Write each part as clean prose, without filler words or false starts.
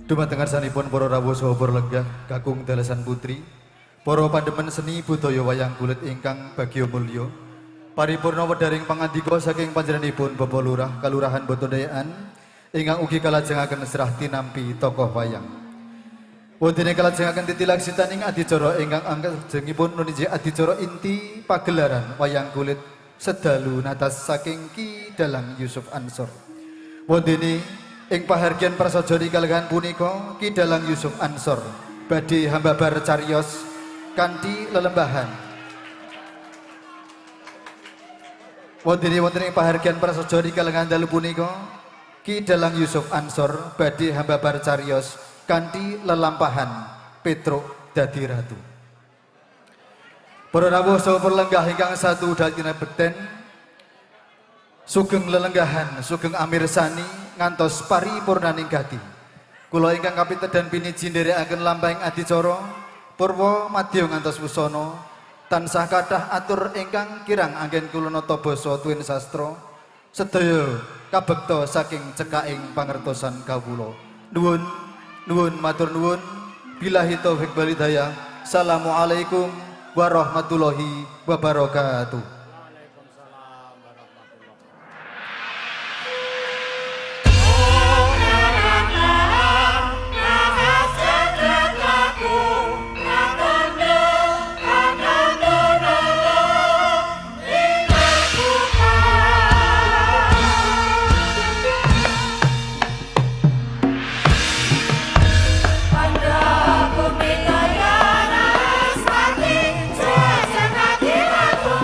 Dumateng ngarsanipun para rawuh saha para lenggah kakung dalasan putri, para pandemen seni budaya wayang kulit ingkang bagya mulya, paripurna wedharing pangandika saking panjenenganipun Bapak Lurah Kalurahan Botodayan ingkang ugi kalajengaken serah tinampi tokoh wayang. Wontene kalajengaken titilaksitaning adicara ingkang angkajengipun nuniji adicara inti pagelaran wayang kulit sedalu natas saking Ki Dalang Yusuf Ansor. Wontene ing pahargyan prasaja kalenggahan punika Ki Dalang Yusuf Ansor badhe hambabar cariyos kanthi lelembahan. Wontene wonten ing pahargyan prasaja kalenggahan dalu punika Ki Dalang Yusuf Ansor badhe hambabar cariyos kanthi lelampahan Petruk dadi ratu. Para rawuh saha lenggah ingkang satu dhateng beten sugeng lelenggahan sugeng amirsani ngantos paripurnaning gati. Kula ingkang kapitedan piniji nderekaken lampahing adicara purwa madya ngantos wusana tansah kathah atur ingkang kirang anggen kula nata basa tuwin sastra sedaya kabekta saking cekaking pangertosan kawula. Nuwun nuwun matur nuwun billahi taufik wal hidayah. Assalamualaikum warahmatullahi wabarakatuh. Bumi kaya naraswati, jajang hati laku.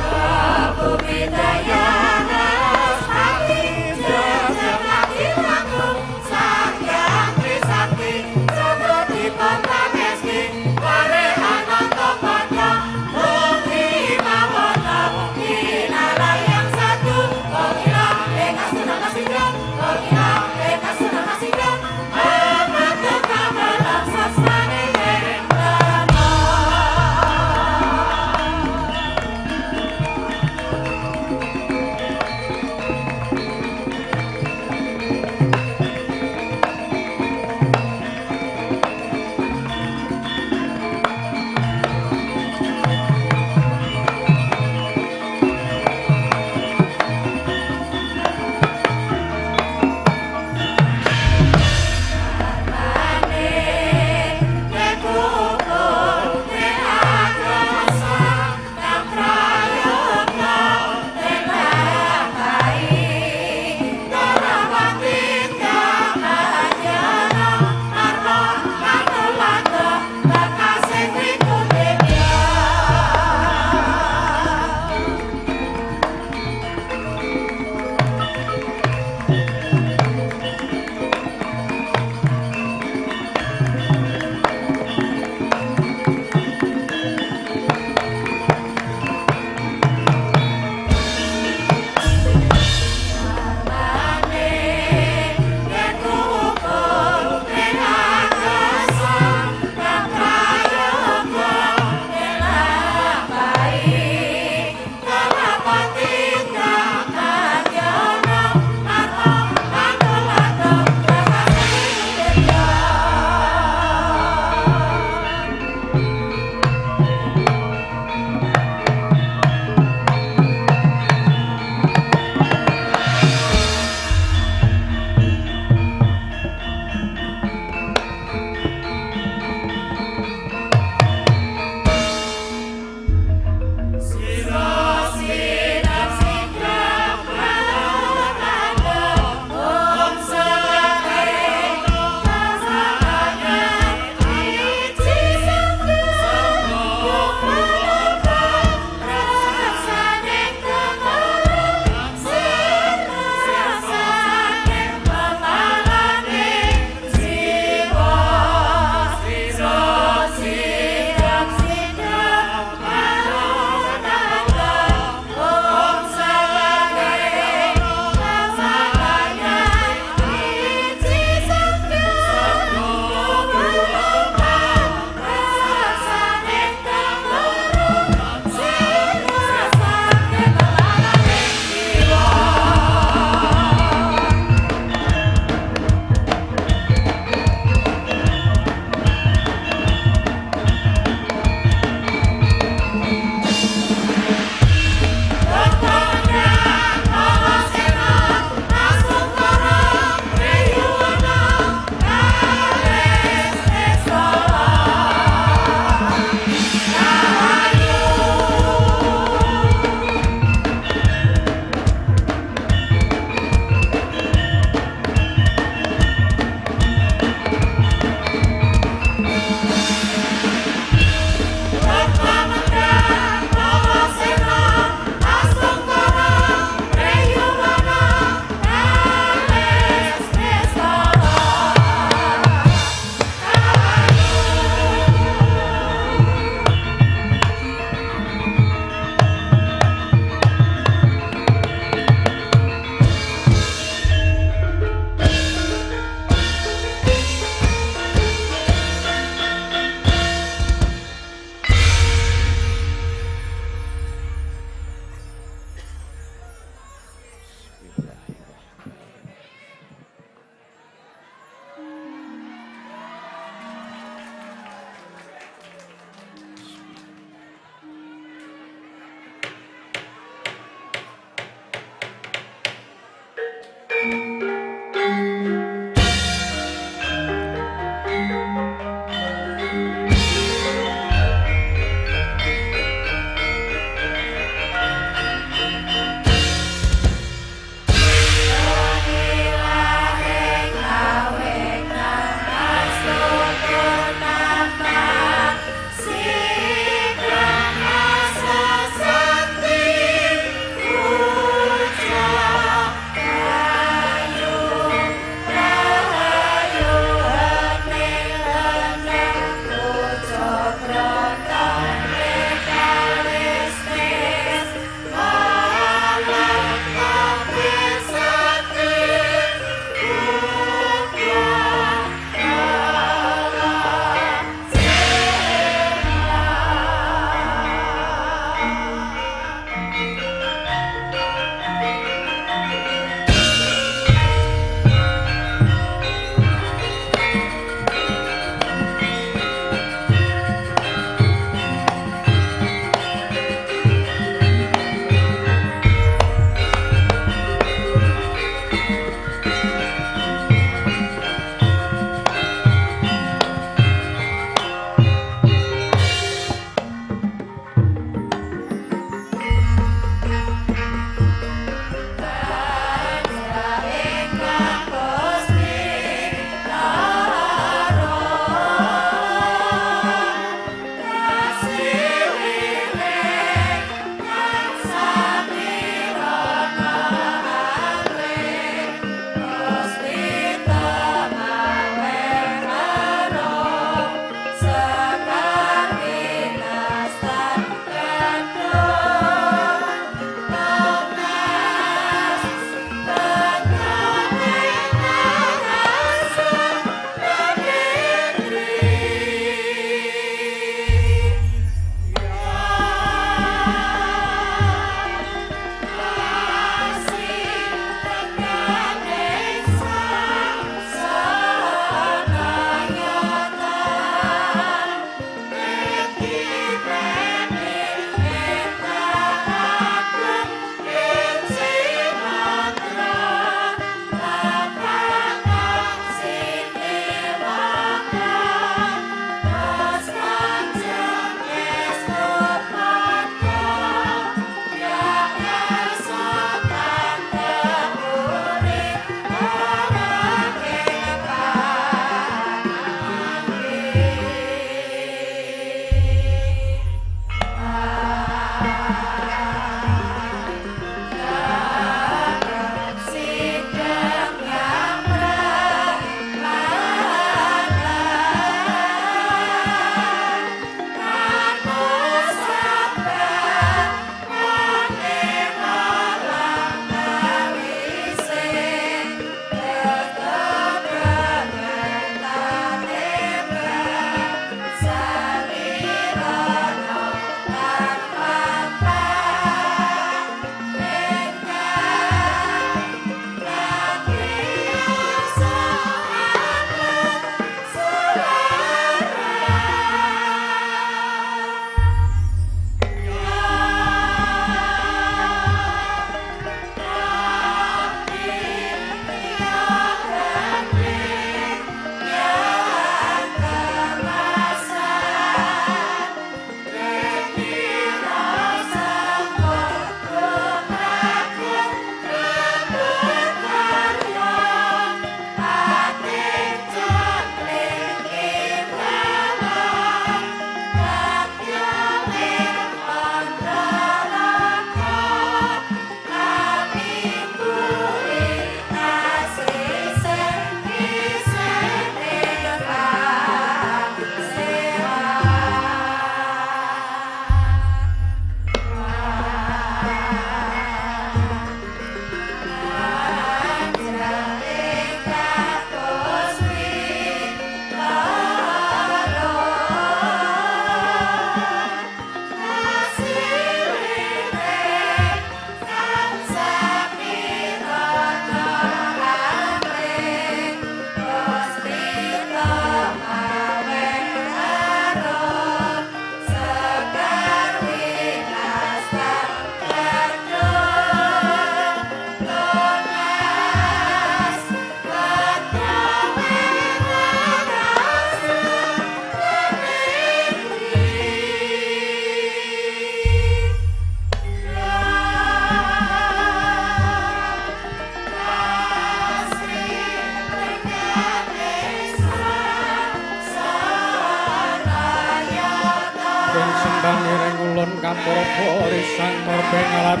kapurba risang morbengalat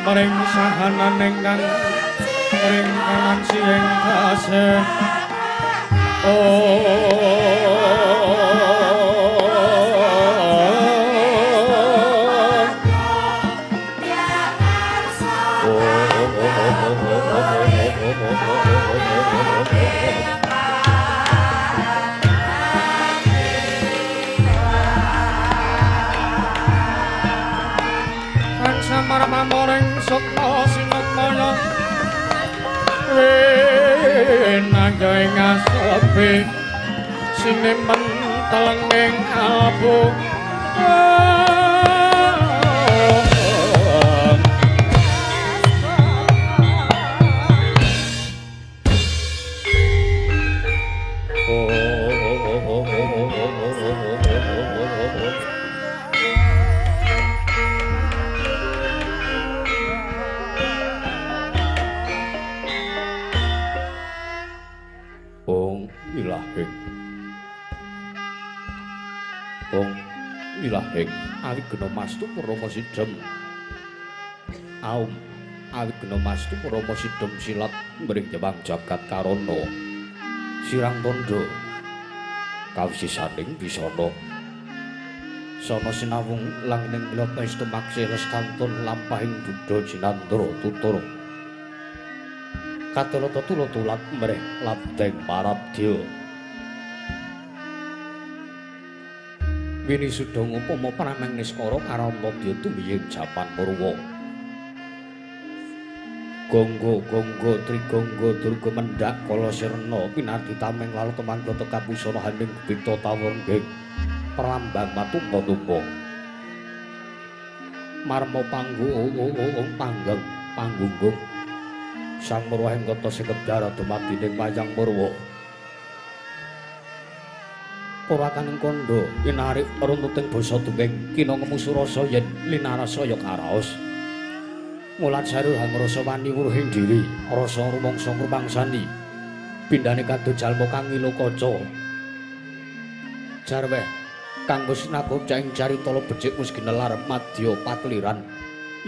mring sahanan ingkang mring kanan siing kasih. Marmamoring sukma sinetmaya winangya ing asepi sinimen telenging albu. Ilahing awigna mastu Rama Sidhem aum awigna mastu Rama Sidhem silat mring jewang jagat karana sirang tandha kawisisaning bisana sana sinawung langning mila paestu maksih restantun lampahing buddha jinandra tutur katulata tulat mrih labdeng parabdya. Wini suda ngupama prameng niskara karamadya tumiying japan Purwa. Gonggo gonggo trigonggo durga mendhak kala sirna pinardi tameng lalu temanggata kapusana haning bita tawurging pralambang matumpa-tumpa. Marma panggung panggang panggunggung sang murwahing kota sekedar dumadi ning wayang Purwa. Purwakaning kandha inarik runtuting basa dunging kina ngemusu rasa yen linarasa ya karaos. Mulat saru hangrasa wani wuruhing diri, rasa rumangsa ngrumangsani. Pindhane kados jalma kang ngilo kaca. Jarweh kang wis nagop ing carita becik wis ginelar madya patliran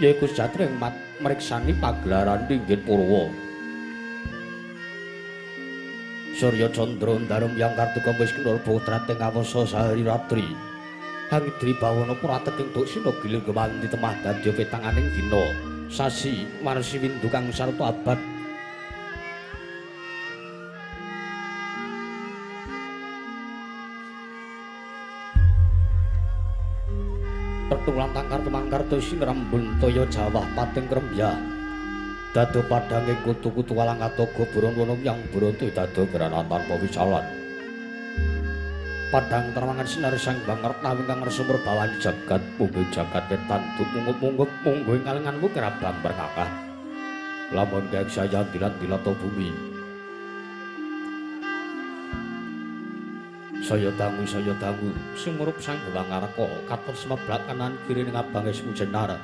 yaiku sejatine mat mriksani pagelaran inggih Purwa. Surya Candra ndarum yang kartuka wis kinurba trating awasa sahari ratri. Hangidri bawana prateking duksina gilir gewanti temah dadya petanganing dina. Sasi warsi windu kang sarta abad. Pertulan tangkar tumangkar tusi ngrembun toya jawah pating krembyah. Dado padhange kutu-kutu walang katoga buron wono yang bronto dado granan tanpa wicalan. Padhang terwangan sinar sang banget nawing kang ngersa merbawani jagat mungguh jagat wetan mungup-mungup mungguh ing kalenganmu kerabang berkakah. Lamun gaek saya dilat-dilat bumi. Saya dangu sumurup sang Wangarka katon semeblak kanan kiri ning abange sumujenar.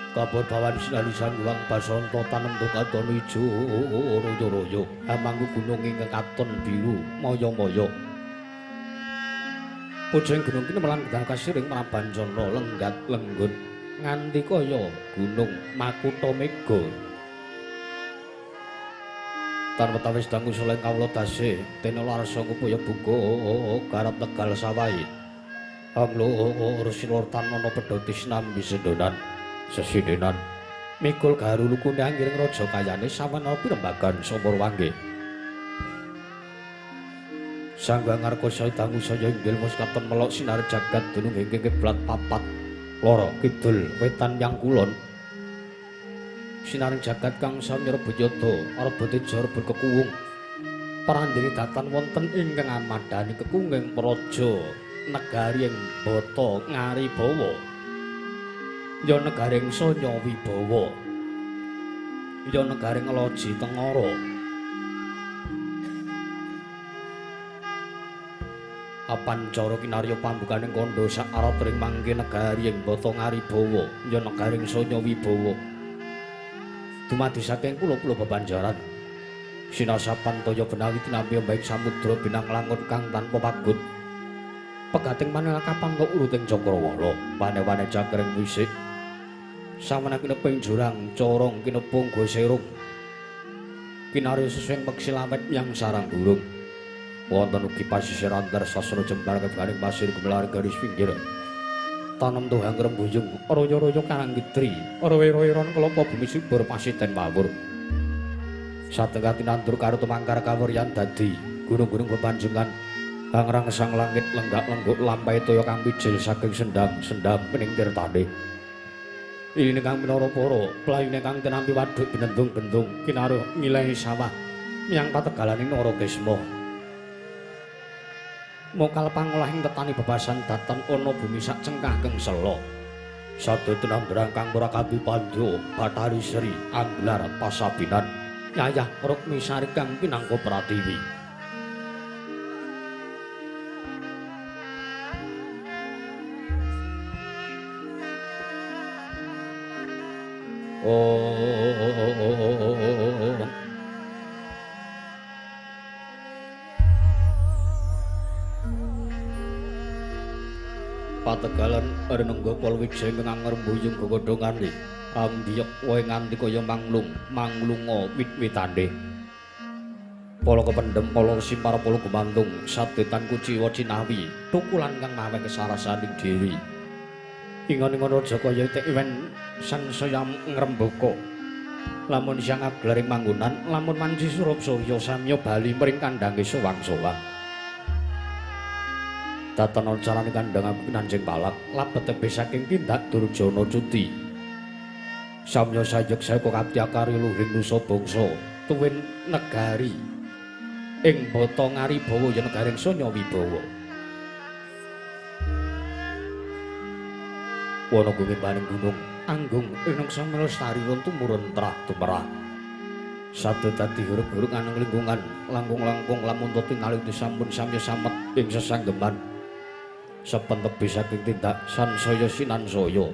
Kabur bawan sinalu sang Wang Basanta tanem katon ijo royo-royo hamangku gunung ingkang katon biru maya-maya. Pujeng gunung kini melanggang kasiring Prabancana lenggat lenggut nganti kaya gunung Makutha Mega. Tan wetawis dangu soleh kawula tasih tena larsa ngupaya buka garap tegal sawahi. Anglo rusilor tan ana pedhoti sinambi sendonan sesindenan mikul garu lukune angiring raja kayane sawana pirembagan sumur wangge. Sang Wangarka saya dangu saya inggil wis katon melok sinar jagat dunung ingkang kiblat papat loro kidul wetan yang kulon. Sinaring jagat kang sami rebut yada rebut teja rebut kekuwung. Prandene datan wonten ingkang amadhani kekunging praja negari ing Bata Ngaribawa. Ya negaring Sanya Wibawa. Ya negaring Loji Tengara. Apancara kinarya pambukaning kandha sak arat ring mangke negari ing Bata Ngaribawa, ya negaring Sanya Wibawa. Dumadi saking pulo-pulo bebanjaran. Sinasapan toya benawi tinampi ombak samudra binang langut kang tanpa pagut. Pegating manel kapan tok uruting cakrawala, pane-pane cakring wisik. Sawenah kineping jurang corong kinepung goserung. Kinarya sesuing peksi lawet yang sarang burung. Wonten ugi pasisir antar sastra jembar kebaring pasir gemelar garis pinggir. Tanem tuhang rembuyung, royo-royo karang kitri, roe-roe-ron kelapa bumi subur pasiten wawur. Satengah tinandur karo tumangkar kawuryan dadi gunung-gunung bepanjengan kang rangsang langit lenggak-lengguk lampahe toya kang mijil saking sendang-sendang pening tirtane. Iline kang minara para, playune kang tinampi waduk binendung-bendung kinaruh ngilehi sawah miyang pategalaning Narakesma. Mokal pangolahing tetani bebasan datan ana bumi sak cengkah keng sela. Sada tinambrang kang ora kambi pandya Bathari Sri Anglar Pasabinan yayah Rukmi Sari kang pinangka pratiwi. Oh. Pategalan renengga Palwijaya ingkang ngrembuyung gegodhongane ambiyek wohe nganti kaya manglung manglunga wit-witane. Pala kependhem pala simpar pala gumantung sadetan kuciwa cinawi tukulan kang maweh kesarasaning dewi. Ingon-ingon raja kaya itik iwen sansaya ngrembaka. Lamun siang aglaring manggonan, lamun manci surup surya samya bali mring kandhange sowang-sowang. Datan carane kandhang aku kinanjing palak, labet tebih saking tindak Durjana cuti. Samya sayek sayaka kapti akarya luhing nusa bangsa, tuwin negari ing Bata Ngaribawa ya negaring Sanya Wibawa. Wana gumimbaning gunung anggung rinungsa melestari won tumurun trah tumerah. Sabda dadi huruk-huruk aneng lingkungan langkung-langkung lamun tinali sampun samya samet ing sesanggeman. Saben tebih saking tindak sansaya sinansaya.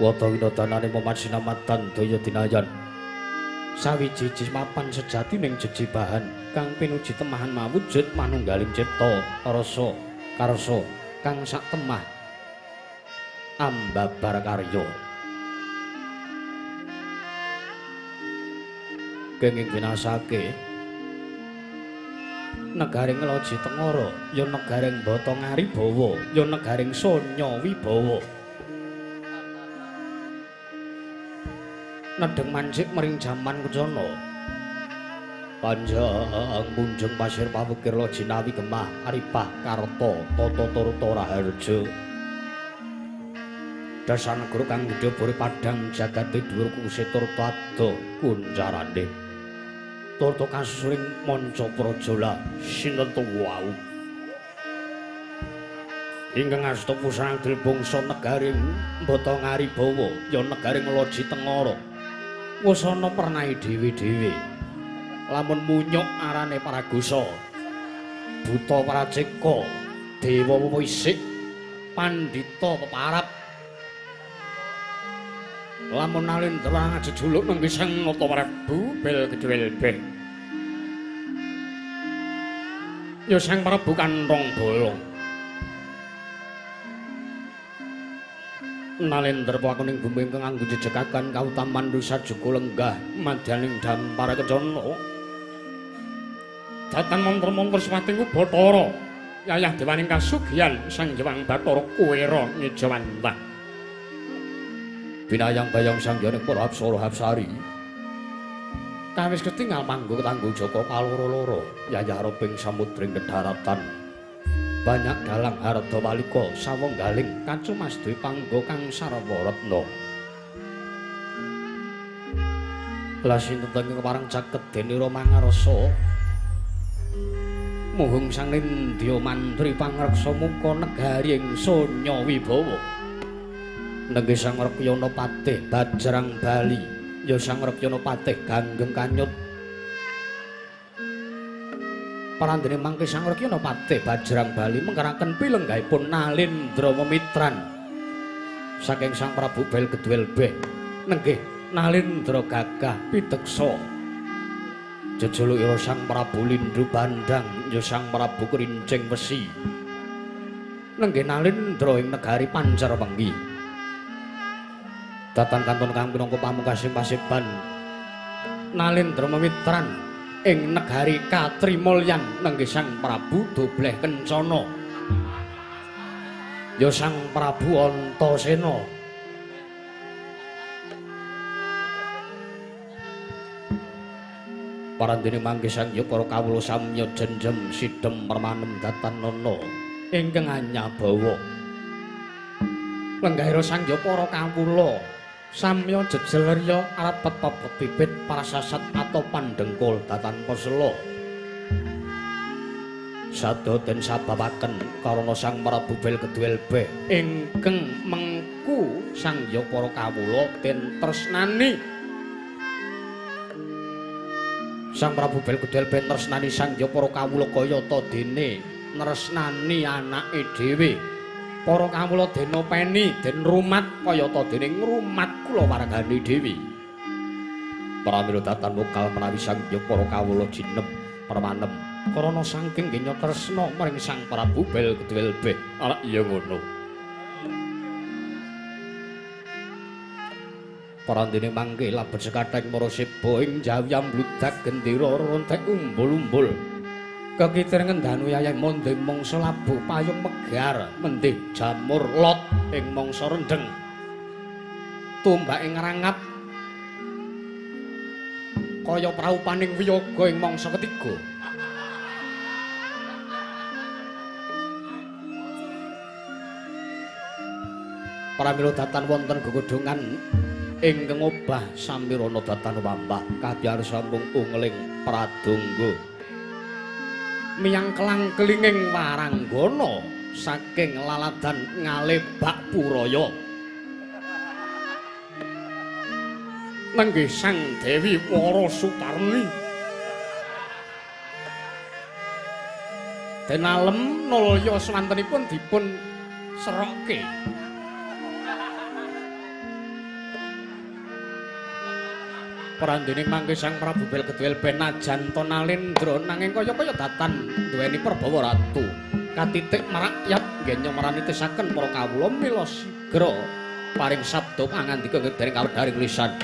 Wata winodanane moman sinamatan daya dinayan. Sawiji mapan sejatining jejibahan kang pinuji temahan mawujud manunggaling cipta rasa karsa kang sak temah ambabar karya. Kenging winasake negaring Loji Tengara ya negaring Bata Ngaribawa ya negaring Sanya Wibawa. Nedheng mancik mring jaman kencana. Panjang munjung pasir pawukir Lojinawi gemah aripah karta tata turta raharja. Dasar negara kang gedhe bore padhang jagate dhuwur kuse turta ado kuncarane. Turta kasusuring manca prajala sinten wau. Ingkang asta pusang adil bangsa negaring Bata Ngaribawa ya negaring Loji Tengara. Wis ana pernahe dhewe-dhewe. Lamun munyuk arane Paragosa, Buta Praceka, Dewa Wisik, Pandhita Peparap. Lamun Nalendra jejuluk nenggi Sang Nata Prabu Bel Gedhewelbeh. Ya Sang Prabu Kanthong Bolong. Nalendra pakuning bumi ingkang anggo jejekaken kautaman Rusa Juga lenggah madyaning dampar kencana. Datan mantra-mantra swating Bathara yayah dewaning kasugihan Sang Hyang Bathara Kuwera Ngejawantah. Binayang bayang sang hyang para apsara hapsari. Kawis ketingal manggo ketanggo Jaka kaloro-loro yayah roping samudring kedaratan. Banyak dalang harda walika sawenggaling kacumas dwi panggo kang sarwa retna. Lah sinten ing kepareng caket denira mangarsa muhung sang nindya mantri pangreksa muka negari ing Sanya Wibawa. Nenggih Sang Rekyana Patih Bajrang Bali ya Sang Rekyana Patih Ganggeng Kanyut. Parandene mangke Sang Rekyana Patih Bajrang Bali mengkeraken pilenggahipun Nalendra memitran saking Sang Prabu Bel Gedwelbeh. Nenggih Nalendra gagah pideksa. Jejuluk ira Sang Prabu Lindu Bandang ya Sang Prabu Kerincing Wesi. Nenggih Nalindra ing negari Pancarwenggi. Datan kantun kang minangka pamungkasing paseban Nalindra memitran ing negari Katrimulyan nenggih Sang Prabu Dobleh Kencana. Ya Sang Prabu Antasena. Parandene mangke sang ya para kawula samya jenjem sidhem permanem datan nana ingkang anyabawa. Lenggahira sang ya para kawula samya jejelerya arepet pepet bibit prasasat atau pandengkul datan pesela. Sada den sababaken karana Sang Prabu Belgeduwelbe ingkang mengku sang ya para kawula den tresnani. Sang Prabu Belgeduwelbe tresnani sang ya para kawula kayata dene nresnani anake dhewe. Para kawula den openi den rumat kayata dene ngrumat kulawargane dhewe. Pramila datan wekal menawi sang ya para kawula jinem permanem karana saking genya tresna maring Sang Prabu Belgeduwelbe. Ala iya ngono. Parandene mangke labet sekatheng maraseba ing jawi ambludak gendera rontek umbul-umbul. Kekitir ngendanu yayah mondhe mangsa labuh payung megar mendih jamur lot ing mangsa rendheng. Tumbake ngrangap kaya praupaning wiyaga ing mangsa ketiga. Pramila datan wonten gegodhongan ingkang obah samirana datan wambah kabyar sampung ungeling pradonga. Miyang kelang kelinging waranggana saking laladan ngalebak puraya. Nenggih Sang Dewi Wara Sutarni. Den alem nulya swantenipun dipun serokke. Prandene mangke Sang Prabu Belgeduwelbe najan to Nalindra nanging kaya-kaya datan duweni perbawa ratu. Katitik merakyat nggenya maranitisaken para kawula mila sigra paring sabda pangandika dereng kawedharing lisan.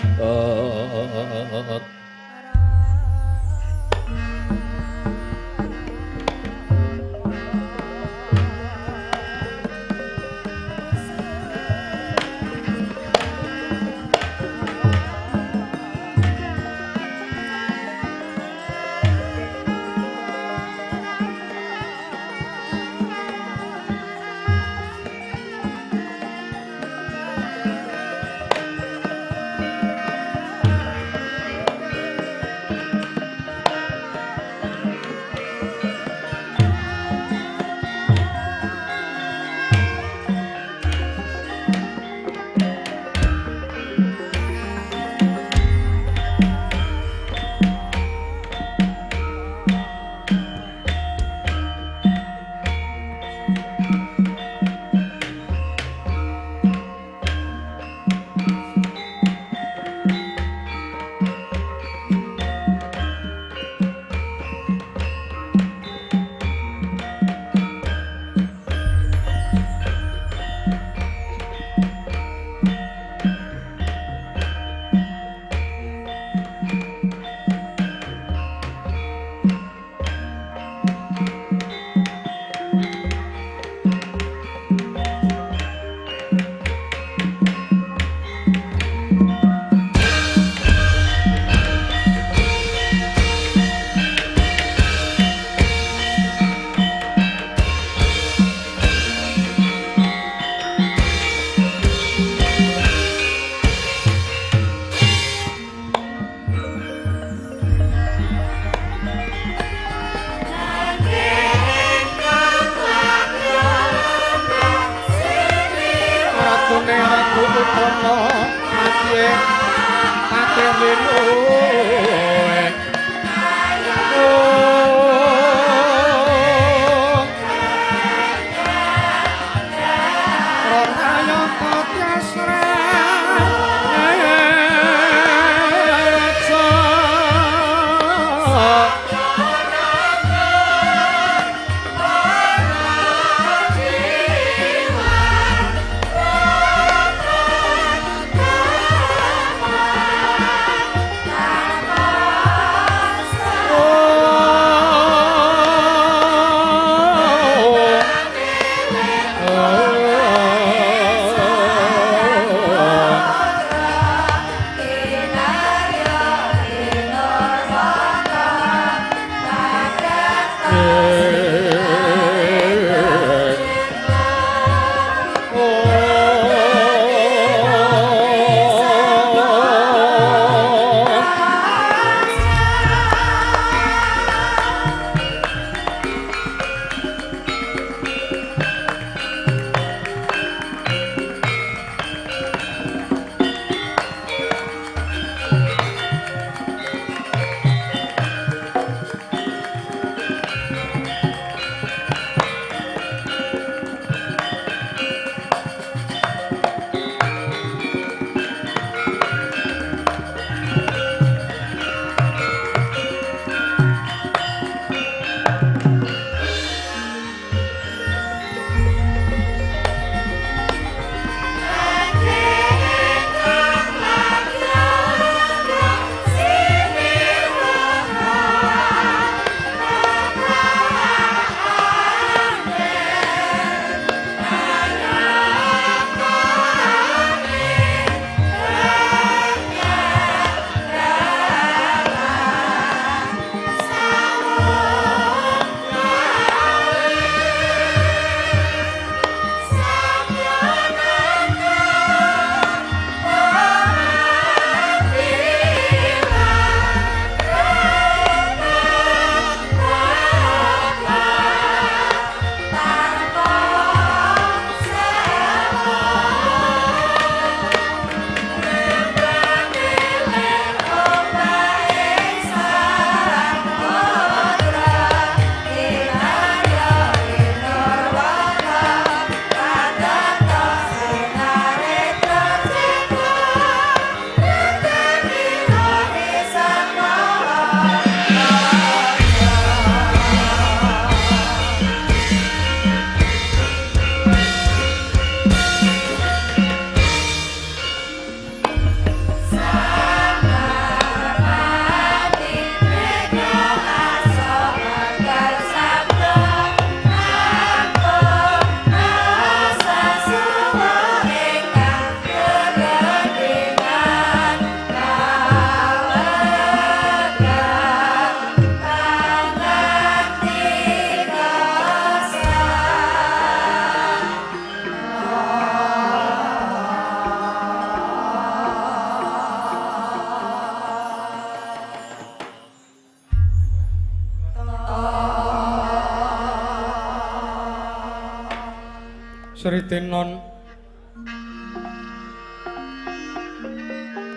Sritinon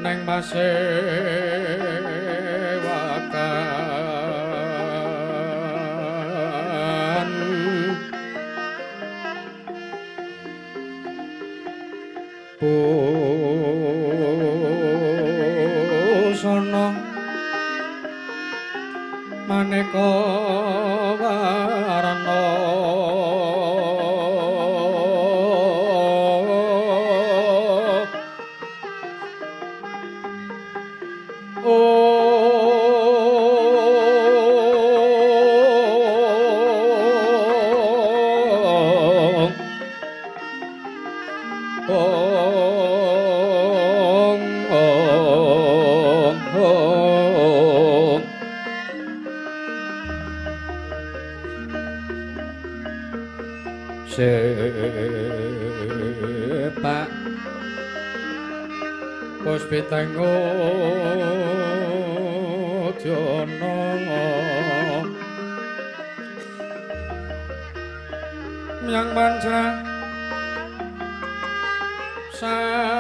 neng masewakan busana maneka warna. Sepak puspitanggo jana myang manca sarawarapa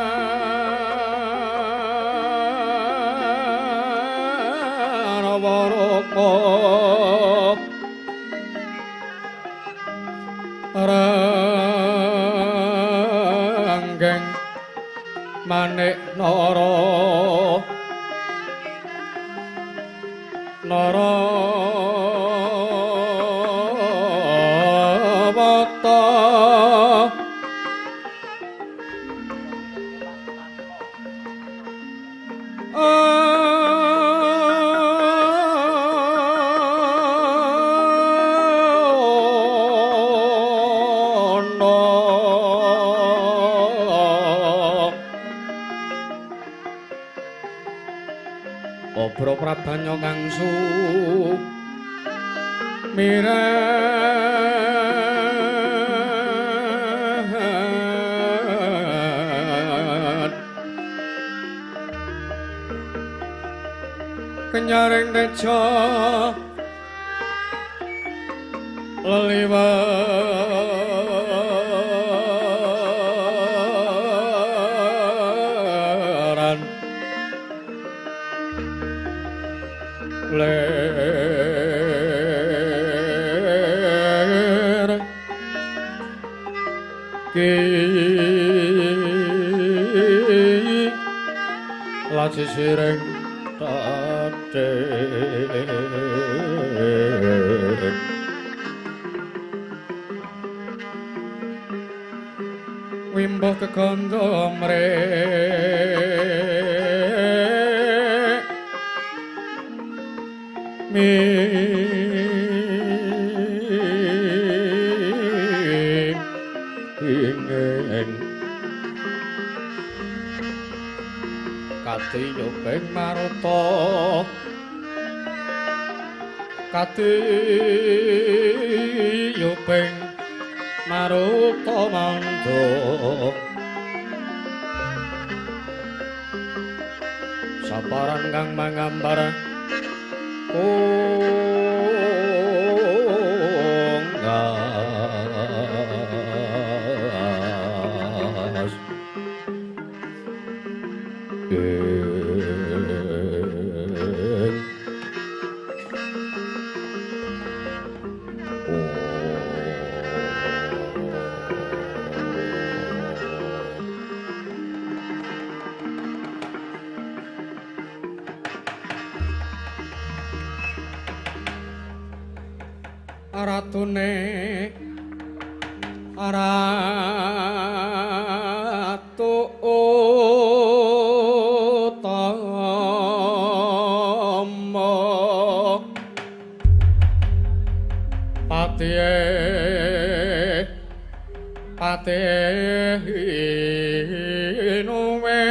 ranggeng manik nara nara wata. Obro prabanya kang sumirat kenyaring teja leliweran ler ki laci sireng tate wimbo kekondo mre mi ing katiyuping maruta katiyuping maruta mangga saparan kang mangambar kunggas ing ratune ratu utama patihe patihe nuwe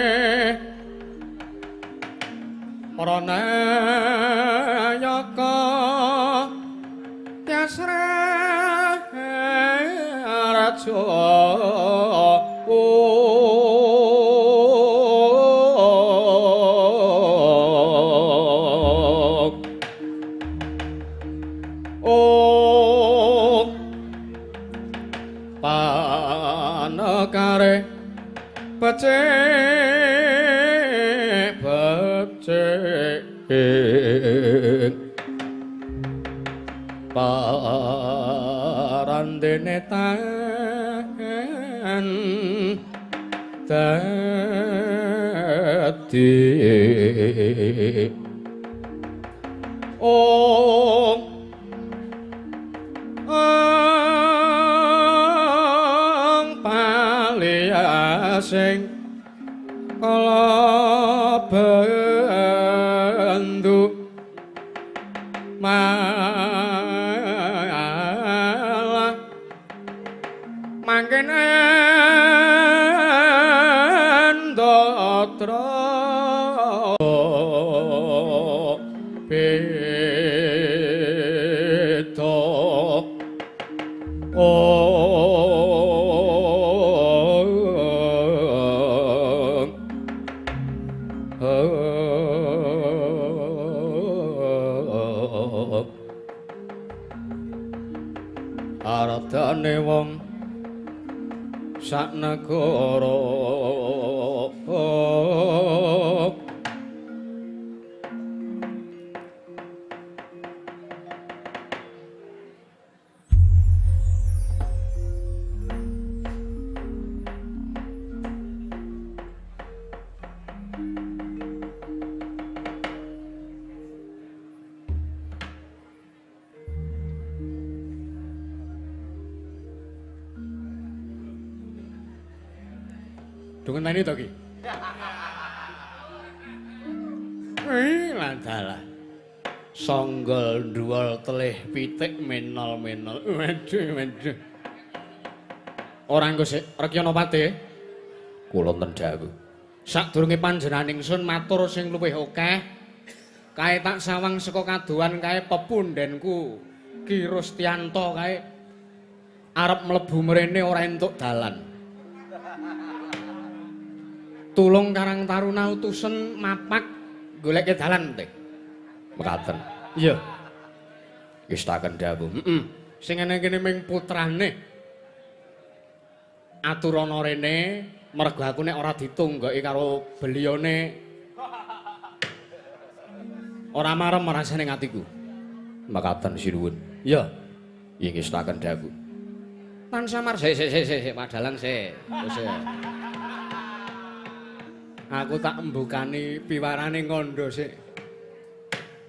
pranayaka raja ong Parandene tan dadi ong ang paliasing kala bendu malah mangkene ndatra beda Ardane wong sak negara. Ngenteni to ki? Landalah. Songgol dhuwul telih pitik menol-menol. Waduh, waduh. Ora engko sik Rekyana Patih. Kula enten dawuh. Sadurunge panjenengan ingsun matur sing luwih akeh, kae tak sawang saka kadohan kae pepundhenku Ki Rustianto kae arep mlebu mrene ora entuk dalan. Tulung Karang Taruna utusen mapak goleke dalan teh. Mekaten. Iya. Ngestaken dawuh. Heeh. Sing ngene kene ming putrane. Aturana rene mergo aku nek ora ditunggoki karo belione ora marem rasane atiku. Mekaten sinuwun. Iya. Nggih ngestaken dawuh. Tan samar sik sik sik sik Padalang sik. Wis. Aku tak mbukani piwarane ngandha sik.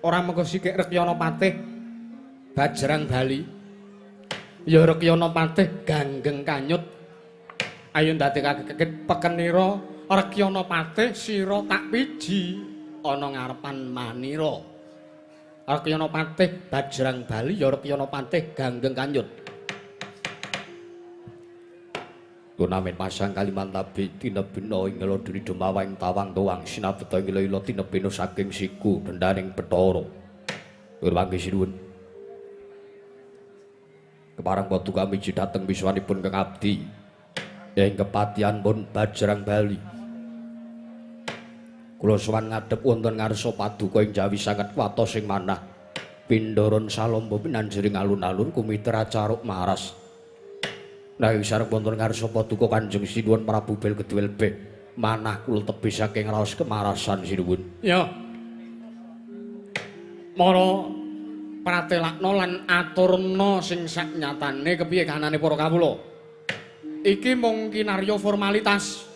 Ora mengko sikik Rekyana Patih Bajrang Bali. Ya Rekyana Patih ganggeng kanyut. Ayo ndadekake pekenira Rekyana Patih sira tak piji ana ngarepan manira. Rekyana Patih Bajrang Bali ya Rekyana Patih ganggeng kanyut. Gunamin pasang Kalimantabi tinebina ing ngelodri dumawang tawang tuwang sinabeta ing ila tinebina saking siku dendaning Bathara. Nurwangi sinuwun. Kepareng paduka miji dhateng wiswanipun Kang Abdi ing kepatihan pun Bajrang Bali. Kula sowan ngadhep wonten ngarsa paduka ing jawi sanget watos ing manah. Pindharan salomba pinanjering alun-alun kumitra caruk maras. Nanging sareng wonten ngarsa paduka Kanjeng Sinuwun Prabu Bel Keduwel Beh manah kula tebih saking raos kemarasan sinuwun. Ya. Mara pratelakna lan aturna sing saknyatane kepiye kahanane para kawula. Iki mung kinarya formalitas.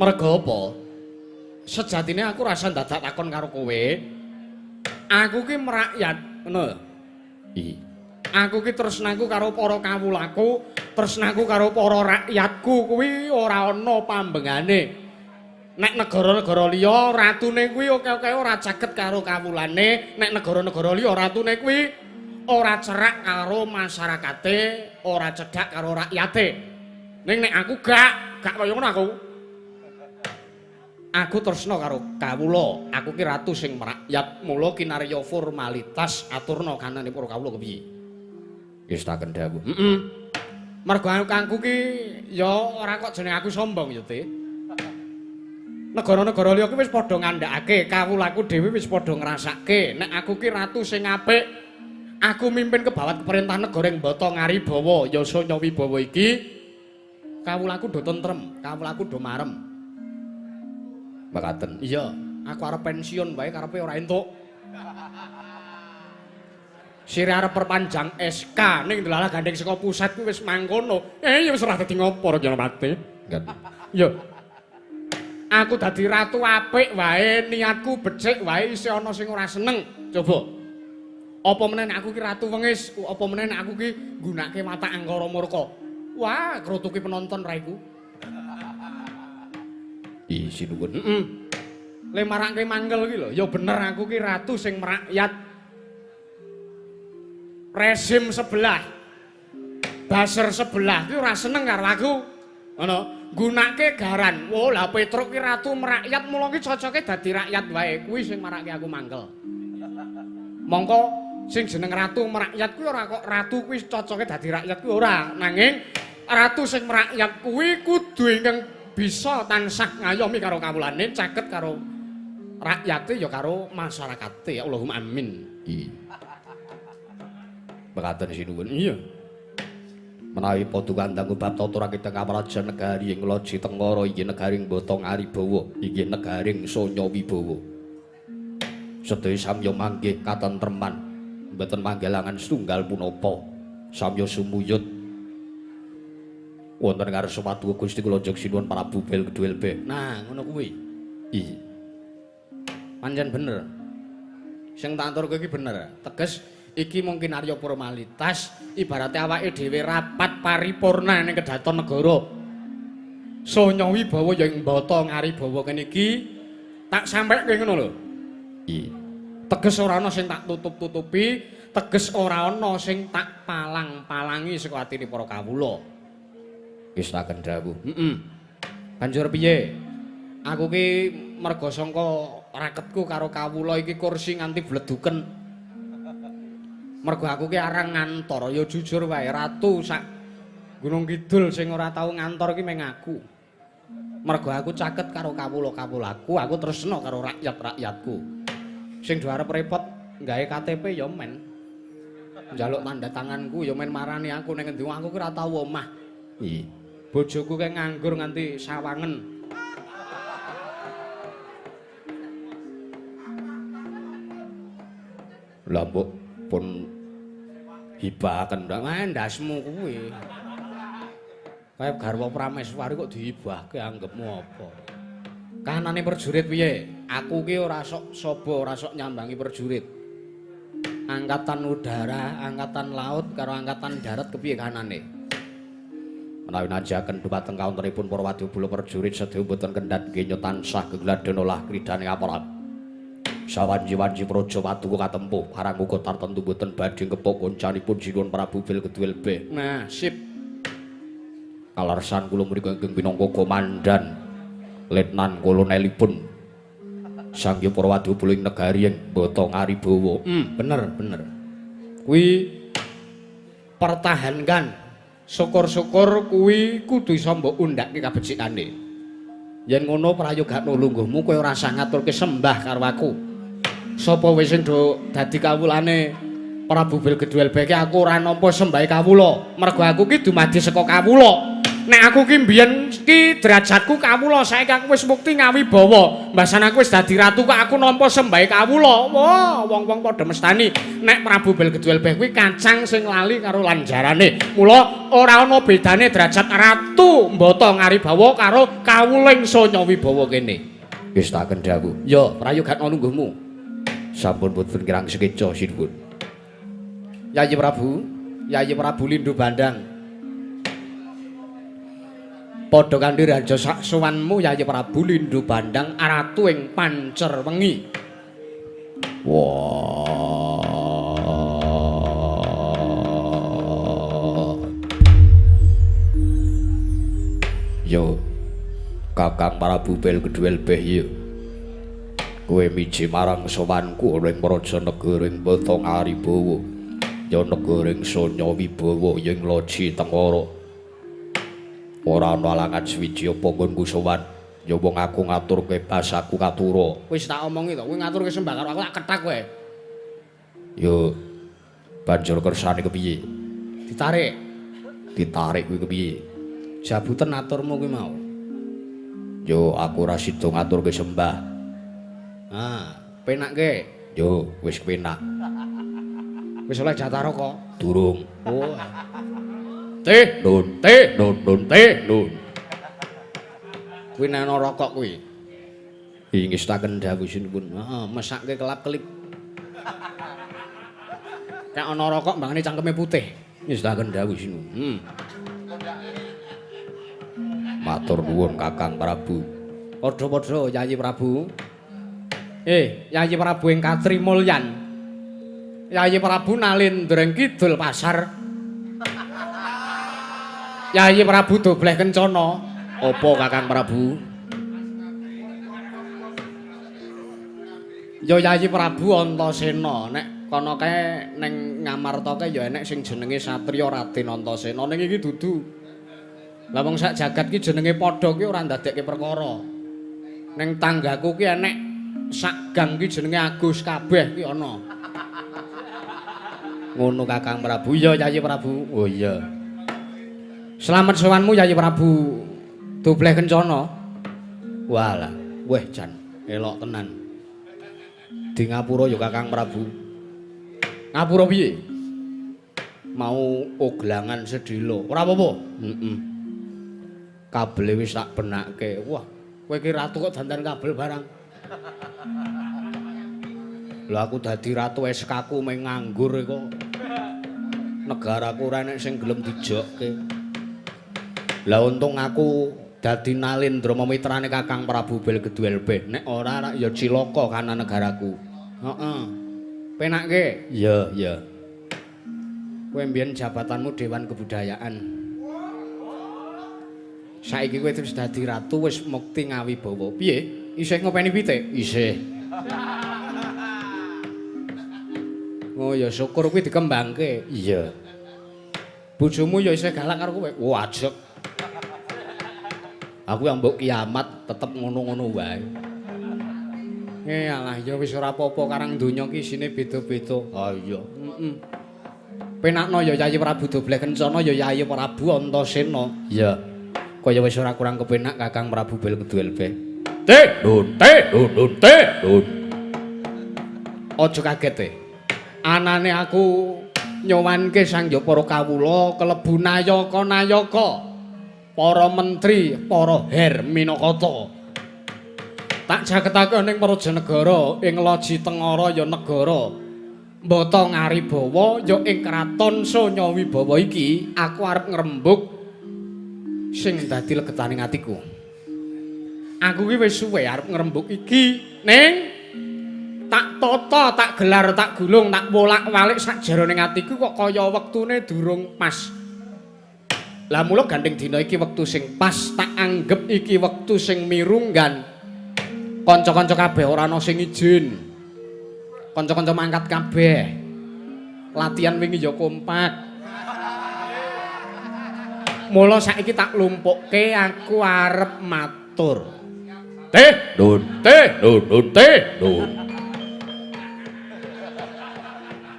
Merga apa? Sejatine aku rasa dadak takon karo kowe. Aku ki merakyat, ngono lho. Iya. Aku ki tresnaku karo para kawulaku, tresnaku karo para rakyatku kuwi ora ana pambengane. Nek negara-negara liya ratune kuwi oke-oke ora caket karo kawulane, nek negara-negara liya ratune kuwi ora cerak karo masyarakate, ora cedhak karo rakyate. Ning nek aku gak kaya ngono aku. Aku tresna karo kawula, aku ki ratu sing merakyat, mula kinarya formalitas aturna kanane para kawula kepiye. Ngestaken dawuh. Heeh. Mergo aku ki ya ora kok jeneng aku sombong ya, Teh. Negara-negara liya ki wis padha ngandhakake, kawulaku dhewe wis padha ngrasake nek aku ki ratu sing apik. Aku mimpin kebawat pemerintahan negara ing Bata Ngaribawa, Yasa Nyawibawa iki. Kawulaku do tentrem, kawulaku do marem. Mekaten. Iya. Aku arep pensiun wae karepe ora entuk. Sire arep perpanjang SK ning delalah gandeng saka pusat kuwi wis mangkono. Ya wis ora dadi ngopo Ranjanapati. Ya. Aku dadi ratu apik wae, niatku becik wae isih ana sing ora seneng. Coba. Apa meneh nek aku ki ratu wengis, apa meneh nek aku ki nggunakake watak angkara murka. Wah, krotuki penonton ra iku. Ih, sinuwun. Heeh. Le marake mangkel ki lho, ya bener aku ki ratu sing merakyat. Rezim sebelah, baser sebelah ki ora seneng karo aku. Ngono, nggunakake garan. Wah, lah Petruk ki ratu merakyat mula ki cocoke dadi rakyat wae. Kuwi sing marake aku mangkel. Mongko sing jeneng ratu merakyat kuwi ora kok ratu kuwi cocoke dadi rakyat kuwi ora, nanging ratu sing merakyat kuwi kudu ingkang bisa tansah ngayomi karo kawulane, caket karo rakyate ya karo masyarakate. Allahumma amin. Iya. Mekaten sinuwun. Iya. Menawi padha kandhang bab tata rakita kamraja negari ing Loji Tengara inggih negari Bata Ngaribawa inggih negari Sonya Wibawa. Sedaya samya manggih katentreman, mboten manggelangan setunggal punapa. Samya sumuyut wonten ngarsa paduka Gusti kula Jeng Sinuwun Prabu Bel Kedhuel Be. Nah, ngono kuwi. Iya. Pancen bener. Sing tak aturke iki bener. Teges iki mungkin arya formalitas, ibarate awake dhewe rapat paripurna ning kedaton negara. Sonya Wibawa ya ing Bata Ngaribawa kene iki tak sampeke ngono lho. Iya. Teges ora ana sing tak tutup-tutupi, teges ora ana sing tak palang-palangi saka atine para kawula. Wis tak kendhawuh. Heeh. Banjur piye? Aku ki merga sangka raketku karo kawula iki kursi nganti bleduken. Mergo aku ki arang ngantor, ya jujur wae ratu sak Gunung Kidul sing ora tau ngantor ki mung aku. Mergo aku caket karo kawula-kawulaku, aku tresna karo rakyat-rakyatku. Sing do arep repot gawe KTP ya men. Njaluk tanda tanganku ya men marani aku ning endi, aku ki ora tau omah. Iya. Bojoku kae nganggur nganti sawangen. Lah mbok pun hibahaken ndak ndasmu kuwi. Kaya garwa Prameswari kok dihibahke anggepmu apa? Kanane prajurit piye? Aku ki ora sok saba, ora sok nyambangi prajurit. Angkatan udara, angkatan laut karo angkatan darat kepiye kanane? Menawi najaken dhumateng kawontenipun para wadyabala prajurit sedaya mboten kendhat genya tansah gegladhen olah kridane aparat. Sawanci-wanci praja paduka katempuh parang uga tartemtu mboten badhe ngepuk koncanipun Sinuwun Prabu Bel Kedhuel Be. Nah, sip. Kalersan kula mriku ingkang minangka komandan letnan kolonelipun Sang Hyang para wadyabala ing negari ing Bata Ngaribawa. Bener, bener. Kuwi pertahankan. Syukur-syukur kuwi kudu iso mbok undhake kabecikane. Yen ngono prayogakno lungguhmu kowe ora usah ngaturke sembah karo aku. Sapa wis sing do dadi kawulane Prabu Bel Gedhuel Beke aku ora nampa sembahe kawula. Mergo aku ki dumadi saka kawula. Nek aku ki mbiyen ki derajatku kawula, saiki aku wis mukti ngawibawa. Mbasan aku wis dadi ratu kok aku nampa sembahe kawula. Wah, wong-wong padha mestani nek Prabu Bel Gedhuel Beh kuwi kacang sing lali karo lanjarane. Mula ora ana bedane derajat ratu Mbata Ngaribawa karo kawuling Sonya Wibawa kene. Wis tak kendhawuh. Ya, prayogakno lungguhmu. Sampun boten kirang sekeca sinuwun. Yayi Prabu, Yayi Prabu Lindu Bandang. Padha kanthi raja sak sowanmu Yayi Prabu Lindu Bandang ratu ing Pancer Wengi. Wah. Yo Kakang Prabu Bel Gedhuel Beh yo. Kowe miji marang sowanku ana ing praja negara ing Bata Ngaribawa. Ya negara ing Sonya Wibawa ing Loji Tengara. Ora ana alangan suwiji apa nggonku sowan. Ya wong aku ngaturke basaku katura. Wis tak omongi to, kowe ngaturke sembah karo aku tak kethak kowe. Yo banjur kersane kepiye? Ditarik. Ditarik kuwi kepiye? Jabuten aturmu kuwi mau. Yo aku ora sida ngaturke sembah. Ah, penakke. Yo, wis penak. Wis oleh jatah rokok? Durung. Oh. Teh, nun, teh, nun, nun, teh, nun. Kuwi nek ana rokok kuwi. Ingestaken dawuh sinuwun. Heeh, mesake kelap-kelip. Nek ana rokok mbangane cangkeme putih. Ingestaken dawuh sinuwun. Matur nuwun Kakang Prabu. Padha-padha Yayi Prabu. Yayi Prabu ing Katri Mulyan. Yayi Prabu Nalendra ing kidul pasar. Yayi Prabu Dobleh Kencana. Apa Kakang Prabu? Ya Yayi Prabu Antasena. Nek kono kae ning Ngamarta kae ya enek sing jenenge Satriya Raden Antasena. Ning iki dudu. Lah wong sak jagat ki jenenge padha ki ora ndadekke perkara. Ning tanggaku ki enek sak gang ki jenenge Agus kabeh ki ana. Ngono Kakang Prabu. Ya Yayi Prabu. Oh iya. Slamet sowanmu Yayi Prabu Dobleh Kencana. Walah, weh jan elok tenan. Di ngapura ya Kakang Prabu. Ngapura piye? Mau oglangan sedhela. Ora apa-apa. Heeh. Kabele wis tak benake. Wah, kowe iki ratu kok dandan kabel barang. Lha aku dadi ratu SK ku mung nganggur kok. Negaraku ora enek sing gelem dijokke. Lah untung aku dadi Nalendra mitrane Kakang Prabu Belgeduelbeh. Nek ora ya cilaka kana negaraku. Heeh. Penakke? Iya, iya. Kowe mbiyen jabatanmu Dewan Kebudayaan. Saiki kowe wis dadi ratu wis mukti ngawibawa. Piye? Isih ngopeni pitik? Isih. Oh ya syukur kuwi dikembangke. Iya. Bojomu ya isih galak karo kowe. Wah, ajeg. Aku yang mbok kiamat tetep ngono-ngono wae. Alah ya wis ora apa-apa karang donya ki isine beda-beda. Ha iya. Heeh. Penakno ya Yayi Prabu Dobleh Kencana ya Yayi Prabu Antasena. Iya. Kaya wis ora kurang kepenak Kakang Prabu Belgeduelbeh. Teh, nun, teh, nun, nun, teh, nun. Aja kaget e. Anane aku nyowanke sang ya para kawula kelebu nayaka-nayaka, para menteri, para her minakata. Tak jaketake ning Prajanegara ing Loji Tengara ya negara Mbata Ngaribawa ya ing kraton Sonya Wibawa iki aku arep ngrembug sing dadi legetaning atiku. Aku ki wis suwe arep ngrembug iki ning tak tata, tak gelar, tak gulung, tak wolak-walik sak jerone atiku kok kaya wektune durung pas. Lah mula gandeng dina iki wektu sing pas, tak anggep iki wektu sing mirunggan. Kanca-kanca kabeh ora ana sing izin. Kanca-kanca mangkat kabeh. Latihan wingi ya kompak. Mula saiki tak lumpukke aku arep matur. Teh, nun, teh, nun, nun, teh, nun.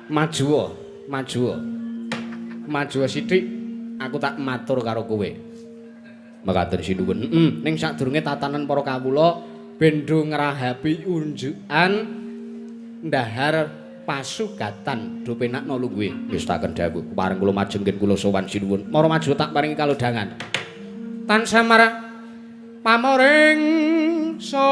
Maju, maju. Maju sithik aku tak matur karo kowe. Mekaten sinuwun. Heeh, ning sadurunge tatanan para kawula bendo ngrahapi unjukan ndahar pasugatan do penakno lungguhe. Wis taken dawuh pareng kula majengken kula sowan sinuwun. Mara maju tak paringi kalodhangan. Tansah marang pamoring sukma.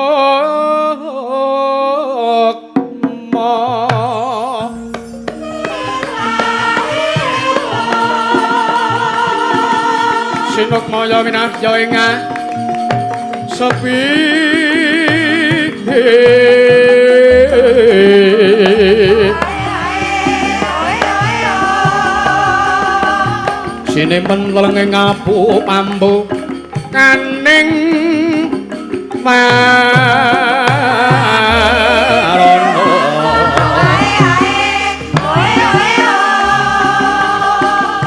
Sinukmaya winahya ing sepi. Sinempen lelenge ngapu pambu kaning marana.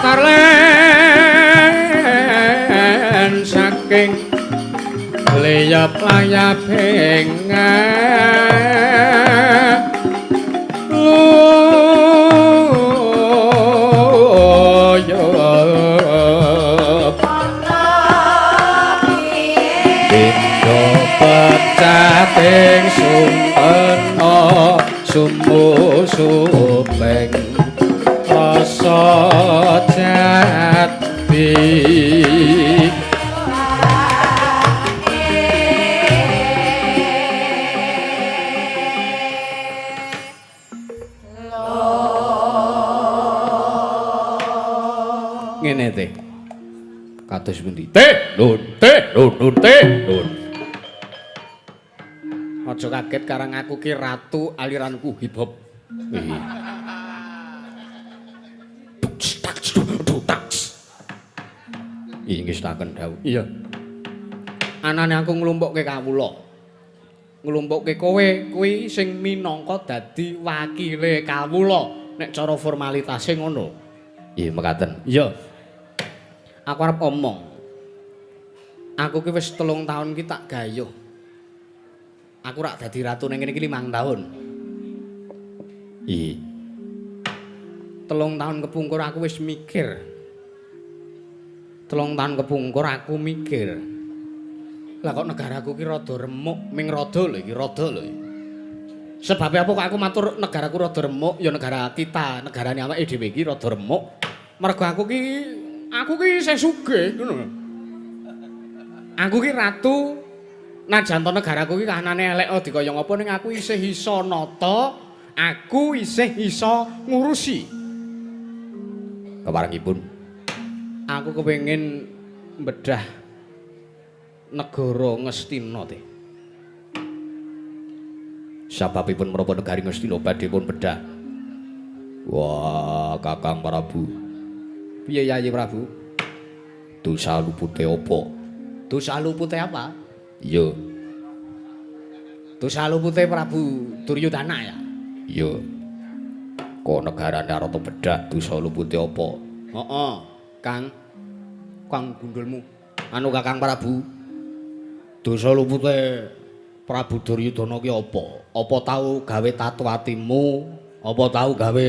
Tarlen saking leyap layaping luyup pindha pecating sumber. Supeng rasa jati. Ngene teh. Kados pundi? Teh, nun, teh, nun, nun, teh, nun. Aja kaget karang aku ki ratu aliranku hip hop. Nggih ngestaken dawuh. Iya. Anane aku nglumpukke kawula. Nglumpukke kowe kuwi sing minangka dadi wakile kawula nek cara formalitase ngono. Nggih mekaten. Iya. Aku arep omong. Aku ki wis 3 taun ki tak gayuh. Aku rak dadi ratu ning kene iki 5 tahun. Iya. 3 tahun kepungkur aku wis mikir. 3 tahun kepungkur aku mikir. Lah kok negaraku ki rada remuk, ming rada lho iki, rada lho. Sebabe apa kok aku matur negaraku rada remuk, ya negara kita, negarane awake dhewe iki rada remuk. Mergo aku ki isih sugih ngono. Aku ki ratu najan to negaraku ki kahanane elek dikaya ngapa ning aku isih iso nata, aku isih iso ngurusi. Keparengipun aku kepengin mbedah negara Ngastina teh. Sababipun menapa negari Ngastina badhe pun bedah? Wah, Kakang Prabu. Piye Yayi Prabu? Dosa lupute apa? Dosa lupute apa? Iya. Dosa lupute Prabu Duryudana ya? Iya. Kok negarane rata bedah dosa lupute apa? Heeh, Kang. Kang gundulmu. Anu Kakang Prabu. Dosa lupute Prabu Duryudana ki apa? Apa tau gawe tatu atimu? Apa tau gawe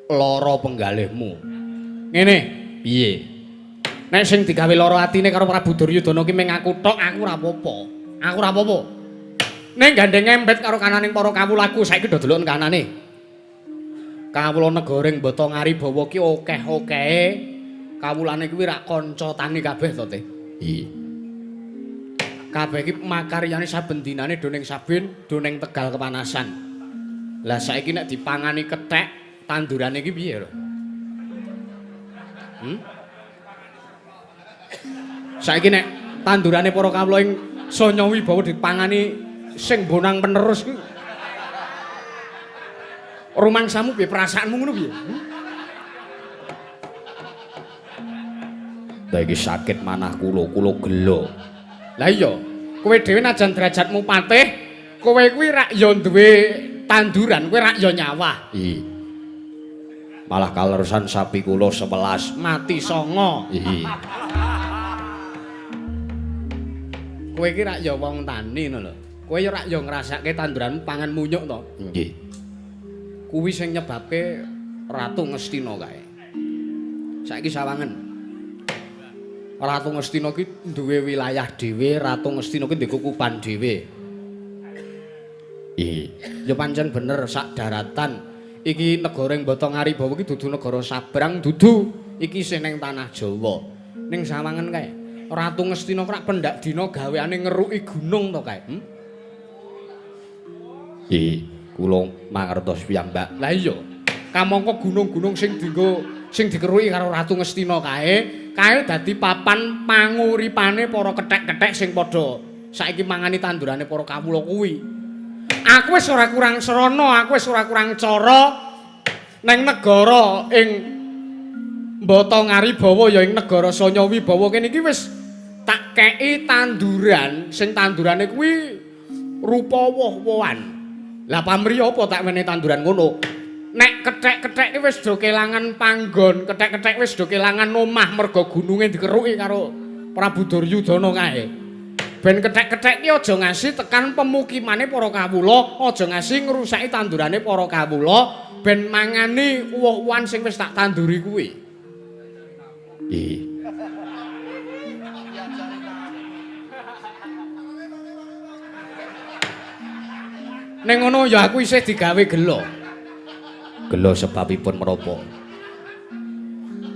lara penggalihmu? Ngene, piye? Nek sing digawe lara atine karo Prabu Duryudana ki mung aku tok, aku ora apa-apa. Aku ora apa-apa. Ning gandeng embet karo kananing para kawulaku saiki do deloken kanane. Kawula negara ing Bata Ngaribawa ki akeh-akehe kawulane kuwi rak kanca tani kabeh to, Teh. Iya. Kabeh iki makaryane saben dinane do ning sabin, do ning Tegal kepanasan. Lah saiki nek dipangani kethek tandurane iki piye lho? Saiki nek tandurane para kawula ing Sanya Wibawa dipangani sing bonang penerus kuwi. Rumangsamu piye perasaanmu ngono piye? Lah iki sakit manah kula, kula gelo. Lah iya, kowe dhewe najan derajatmu patih, kowe kuwi rak ya duwe tanduran, kowe rak ya nyawah. Iya. Malah kaleresan sapi kula 11 mati 9. Iya. Kowe iki rak ya wong tani ngono lho. Kowe ya rak ya ngrasake tanduranmu pangan munyuk to. Nggih. Kuwi sing nyebabke Ratu Ngastina kae. Saiki sawangen. Ratu Ngastina ki duwe wilayah dhewe, Ratu Ngastina ki duwe kukuban dhewe. Iya. Ya pancen bener sak daratan. Iki negara ing Bata Ngaribawa iki dudu negara sabrang, dudu. Iki isih ning tanah Jawa. Ning sawangen kae. Ratu Ngastina rak pendak dina gaweane ngeruki gunung to kae. Iya, kula mangertos piyambak. Lah iya. Kamangka gunung-gunung sing dienggo sing dikeruki karo Ratu Ngastina kae, kae dadi papan panguripane para kethek-kethek sing padha saiki mangani tandurane para kawula kuwi. Aku wis ora kurang srana, aku wis ora kurang cara neng negara ing Bata Ngaribawa ya ing negara Sanya Wibawa kene iki wis tak kei tanduran sing tandurane kuwi rupa woh-wohan. Lah pamri apa tak wenehi tanduran ngono? Nek kethek-kethek iki wis do kelangan panggon, kethek-kethek wis do kelangan omah mergo gununge dikeruki karo Prabu Duryudana kae. Ben kethek-kethek iki aja ngasi tekan pemukimane para kawula, aja ngasi ngrusaki tandurane para kawula, ben mangani woh-wohan sing wis tak tanduri kuwi. Iya. Ning ngono ya aku isih digawe gelo. Gelo sebabipun menapa?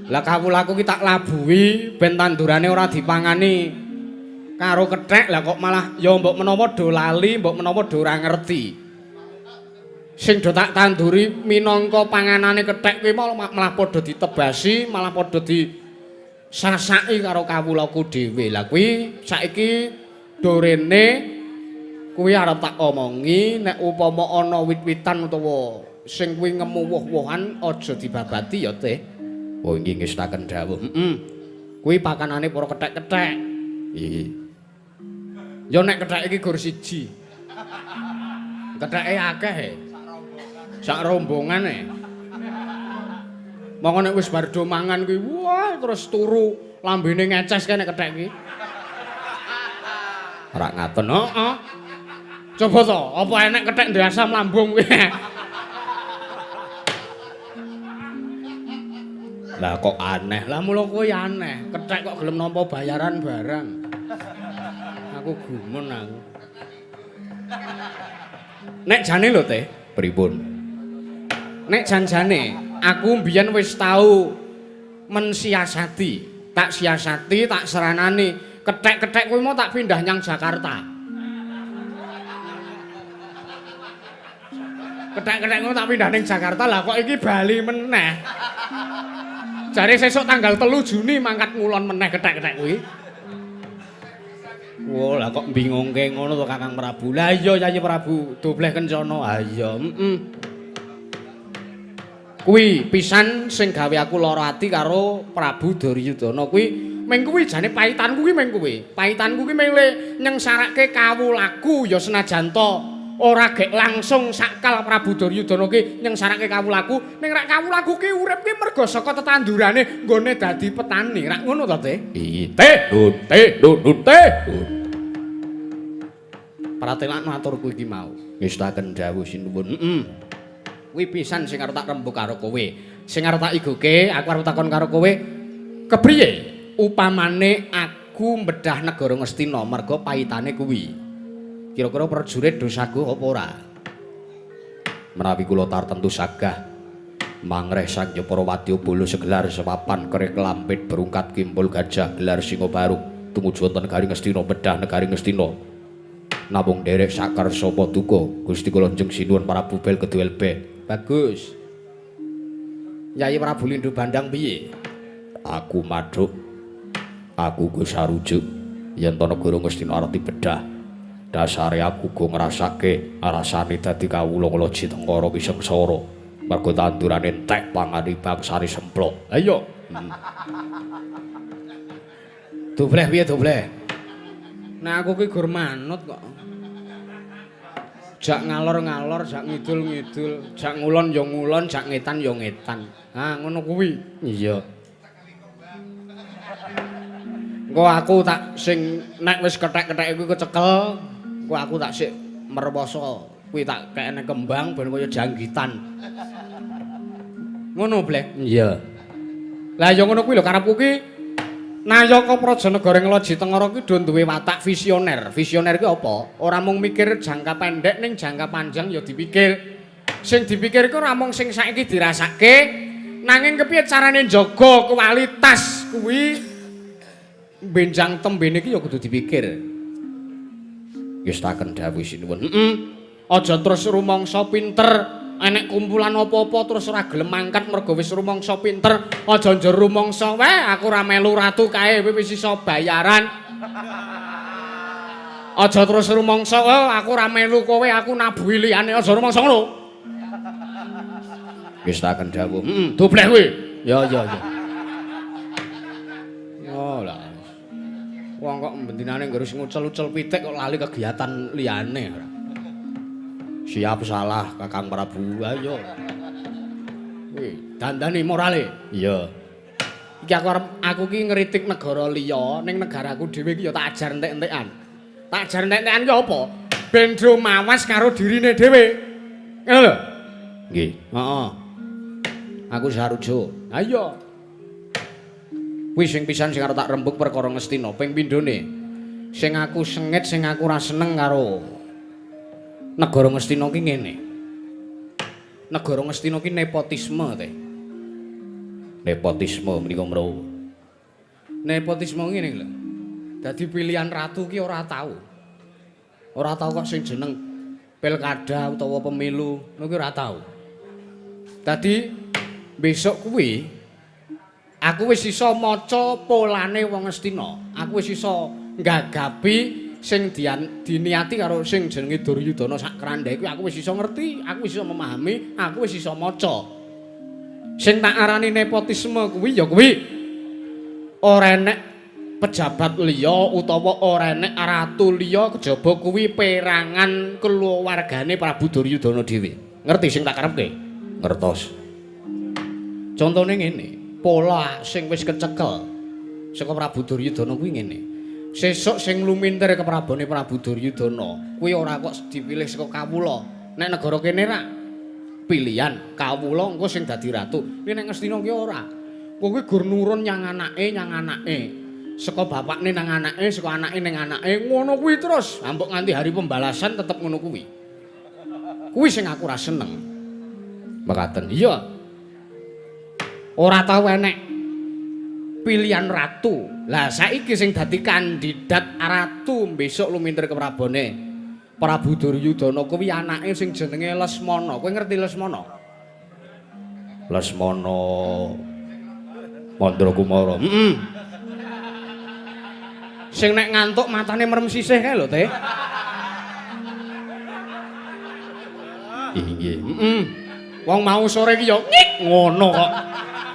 Lah kawulaku ki tak labuhi ben tandurane ora dipangani karo kethek, lah kok malah ya mbok menawa do lali, mbok menawa do ora ngerti. Sing do tak tanduri minangka panganane kethek kuwi malah padha ditebasi, malah padha disasaki karo kawulaku dhewe. Lah kuwi saiki dorene kuwi arep tak omongi nek upama ana wit-witan utawa sing kuwi ngemu woh-wohan aja dibabati ya, Teh. Oh inggih ngestaken dawuh. Heeh. Kuwi pakanane para kethek-kethek. Iya. Ya nek kethek iki gur siji. Ketheke akeh e. Sak rombongan e. Monggo nek wis bar do mangan kuwi wah terus turu lambene ngeces kae nek kethek iki. Ora ngaten, heeh. Coba to, apa enek kethek ndek asam lambung kuwi. Lah kok aneh. Lah mula kuwi aneh. Kethek kok gelem nampa bayaran barang. Aku gumun aku. Nek jane lho, Teh. Pripun? Nek jan-jane aku mbiyen wis tau mensiasati, tak siasati, tak seranani. Kethek-kethek kuwi mau tak pindah nyang Jakarta. Kethek-kethek kuwi tak pindah ning Jakarta, lah kok iki bali meneh. Jare sesuk tanggal 3 Juni mangkat ngulon meneh kethek-kethek kuwi. Wah, lah kok bingungke ngono to Kakang Prabu. Lah iya Yayi Prabu, dobleh kencana. Ha iya, heeh. Kuwi pisan sing gawe aku lara ati karo Prabu Duryudana kuwi. Meng kuwi jane paitanku kuwi meng kuwi. Paitanku kuwi meng le nyengsarake kawulaku ya senajan to ora gek langsung sakal Prabu Duryudana ki nyengsarake kawulaku, ning rak kawulaku ki urip ki mergo saka tetandurane nggone dadi petani. Rak ngono to, Teh? Iya, Teh. Nun, Teh, nun, nun, Teh. Pratelakno aturku iki mau. Ngestaken dawuh sinuwun. Heeh. Kuwi pisan sing arep tak rembug karo kowe. Sing arep tak igoke, aku arep takon karo kowe, kepriye upamane aku mbedah negara Ngastina merga paitane kuwi. Kira-kira prajurit do saguh apa ora? Menawi kula tartentu sagah mangreh sang para wadya bala segelar sepapan kerik lampit berungkat kimpul gajah gelar singa baruk tumuju wonten negari Ngastina bedah negari Ngastina. Namung nderek sakarsa paduka Gusti kula njeng sinuwun Prabu Bel Keduel B. Bagus. Yayi Prabu Lindu Bandang piye? Aku madhuk. Aku go sarujuk yen to negara Ngastina arep dibedah. Dasare aku go ngrasake rasane dadi kawula Loji Tengkara ki sengsara. Mergo tandurane entek pangani bangsane semplok. Ayo. Dobleh piye dobleh? Nek aku ki gur manut kok. Jak ngalor-ngalor, jak ngidul-ngidul, jak ngulon ya ngulon, jak ngetan ya ngetan. Ha ngono kuwi. Iya. Engko aku tak sing nek wis kethek-kethek kuwi kecekel, engko aku tak sik merwoso. Kuwi tak kekne kembang ben kaya janggitan. Ngono, Bleh? Iya. Lah ya ngono kuwi lho karepku ki Nayaka Prajanegara ing Loji Tengara ki do duwe watak visioner. Visioner ki apa? Ora mung mikir jangka pendek ning jangka panjang ya dipikir. Sing dipikir iku ora mung sing saiki dirasake, nanging kepiye carane njaga kualitas kuwi benjang tembene iki ya kudu dipikir. Ngestaken dawuh sinuwun. Heeh. Aja terus rumangsa pinter, enek kumpulan apa-apa terus ora gelem mangkat mergo wis rumangsa pinter. Aja njur rumangsa wae aku ora melu ratu kae wis iso bayaran. Aja terus rumangsa oh, aku ora melu kowe aku nabuhi liyane, aja rumangsa ngono. Ngestaken dawuh. Heeh, dobleh kowe. Ya ya ya. Oh lah. Wong kok bendinane nggerus ngucel-ucel pitik kok lali kegiatan liyane. Siap salah Kakang Prabu. Ayo. Kuwi dandani morale. Iya. Iki aku arep aku ki ngritik negara liya ning negaraku dhewe iki ya tak ajar entek-entekan. Tak ajar entek-entekan ki apa? Ben do mawas karo dirine dhewe. Ngono lho. Nggih. Heeh. Aku sarujuk. Ayo. Kuwi sing pisan sing arep tak rembug perkara Ngastina ping pindhone. Sing aku sengit, sing aku ora seneng karo Negara Ngastina ki ngene. Negara Ngastina ki nepotisme teh. Nepotisme menika mro. Nepotisme ngene lho. Dadi pilihan ratu ki ora tau. Ora tau kok sing jeneng pilkada utawa pemilu ngono ki ora tau. Dadi besok kuwi aku wis iso maca polane wong Ngastina. Aku wis iso nggagapi sing diniati karo sing jenenge Duryudana sak krandhae kuwi aku wis iso ngerti, aku wis iso memahami, aku wis iso maca. Sing tak arani nepotisme kuwi ya kuwi ora enek pejabat liya utawa ora enek ratu liya kejaba kuwi perangan keluargane Prabu Duryudana dhewe. Ngerti sing tak karepke? Ngertos. Contone ngene, pola sing wis kecekel saka Prabu Duryudana kuwi ngene. Sesuk sing lumintir keprabone Prabu Duryudana kuwi ora kok dipilih saka kawula. Nek negara kene ra pilihan kawula engko sing dadi ratu. Kuwi nek Ngastina ki ora. Kuwi gur nurun nyang anake, nyang anake. Saka bapakne nang anake, saka anake ning anake, ngono kuwi terus. Ambok nganti hari pembalasan tetep ngono kuwi. Kuwi sing aku ora seneng. Mekaten. Iya. Ora tau enek pilihan ratu. Lah saiki sing dadi kandidat ratu besok lumintir keprabone Prabu Duryudana kuwi anake sing jenenge Lesmana. Kowe ngerti Lesmana? Lesmana Mandra Kumara. Heeh. Sing nek ngantuk matane merem sisih kae lho, Teh. Inggih. Heeh. Wong mau sore iki ya ngik ngono kok.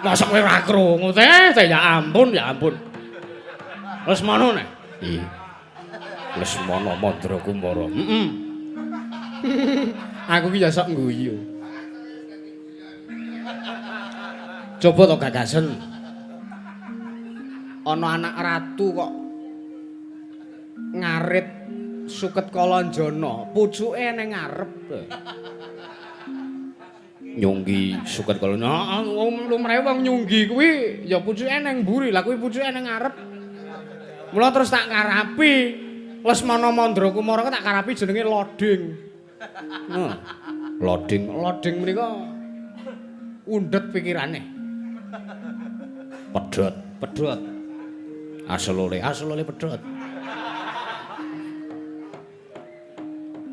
Mosok kowe ora krungu, Teh? Teh ya ampun, ya ampun. Lesmana nek. Iya. Lesmana Mandra Kumara. Heeh. Aku ki ya sok ngguyu. Coba to gagasen. Ana anak ratu kok ngarit suket Kalanjana, pucuke ning ngarep. Nyunggi suket Kalanjana. Heeh, wong lumrahe wong nyunggi kuwi ya pucuke ning mburi, lah kuwi pucuke ning ngarep. Mula terus tak karapi Lesmana Mandra Kumara tak karapi jenenge Loding. Heeh. Loding. Loding menika undhet pikirane. Pedhot, pedhot. Aselole, aselole pedhot.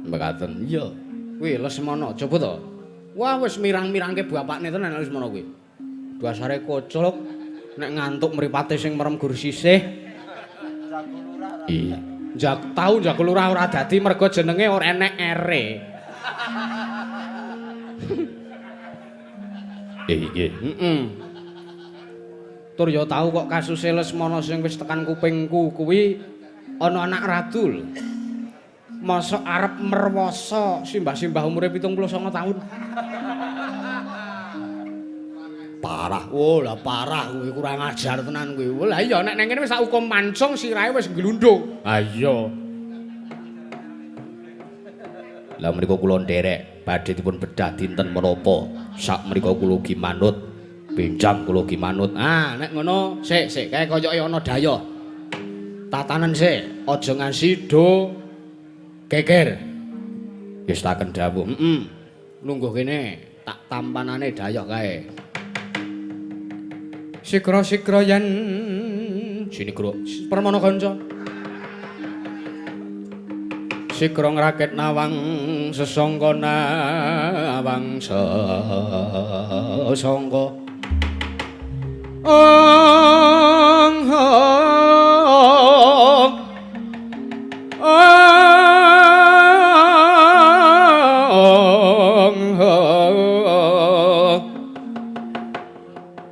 Mekaten. Iya. Kuwi Lesmana, coba to. Wah wis mirang-mirangke bapakne tenan Lesmana kuwi. Dasare koclok nek ngantuk mripate sing merem gur sisih. Iya. Jak tau Jago Lurah ora dadi mergo jenenge ora enek ere. Iya. Heeh. Tur ya tau kok kasuse Lesmana sing wis tekan kupingku kuwi ana anak ratu lho. Mosok arep merwasa simbah-simbah umure 79 tahun. Parah. Oh, lah parah kuwi kurang ajar tenan kuwi. Lah iya nek nang kene wis tak hukum mancung sirahe wis glundung. Ha iya. Lah mriku kula nderek badhe dipun bedah dinten menapa? Sak mriku kula ugi manut, benjang kula ugi manut. Ah, nek ngono sik sik kae koyoke ana dayoh. Tatanen sik, aja ngasi do geger. Wis taken dawuh. Heeh. Lungguh kene tak tampanane dayoh kae. Sigra-sigra yen sinigra permana kanca. Sigra ngrakit nawang sesangka nawang sesangka. Ong ong ong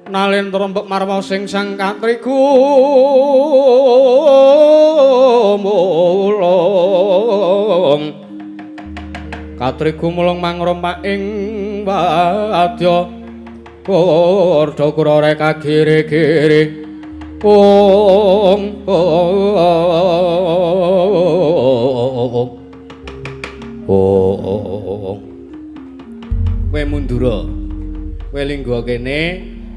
Nalendra mbok marwa sing sang katriku mulung. Katriku mulung mangrompak ing wadya kurda kurare kagiri-giri. Ong ong ong. Kowe mundura. Kowe lingguh kene.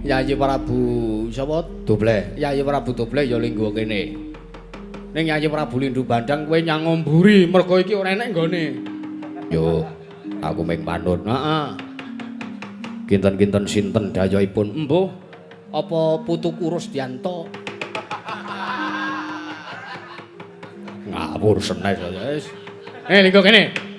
Yayi Prabu sapa? Dobleh. Yayi Prabu Dobleh ya lingguh kene. Ning Yayi Prabu Lindu Bandang kowe nyang mburi mergo iki ora enek nggone. Yo, aku ming manut. Heeh. Kinten-kinten sinten dayohipun? Embuh, apa putuku Rusdianto? Ngawur senes wis. Linggo kene.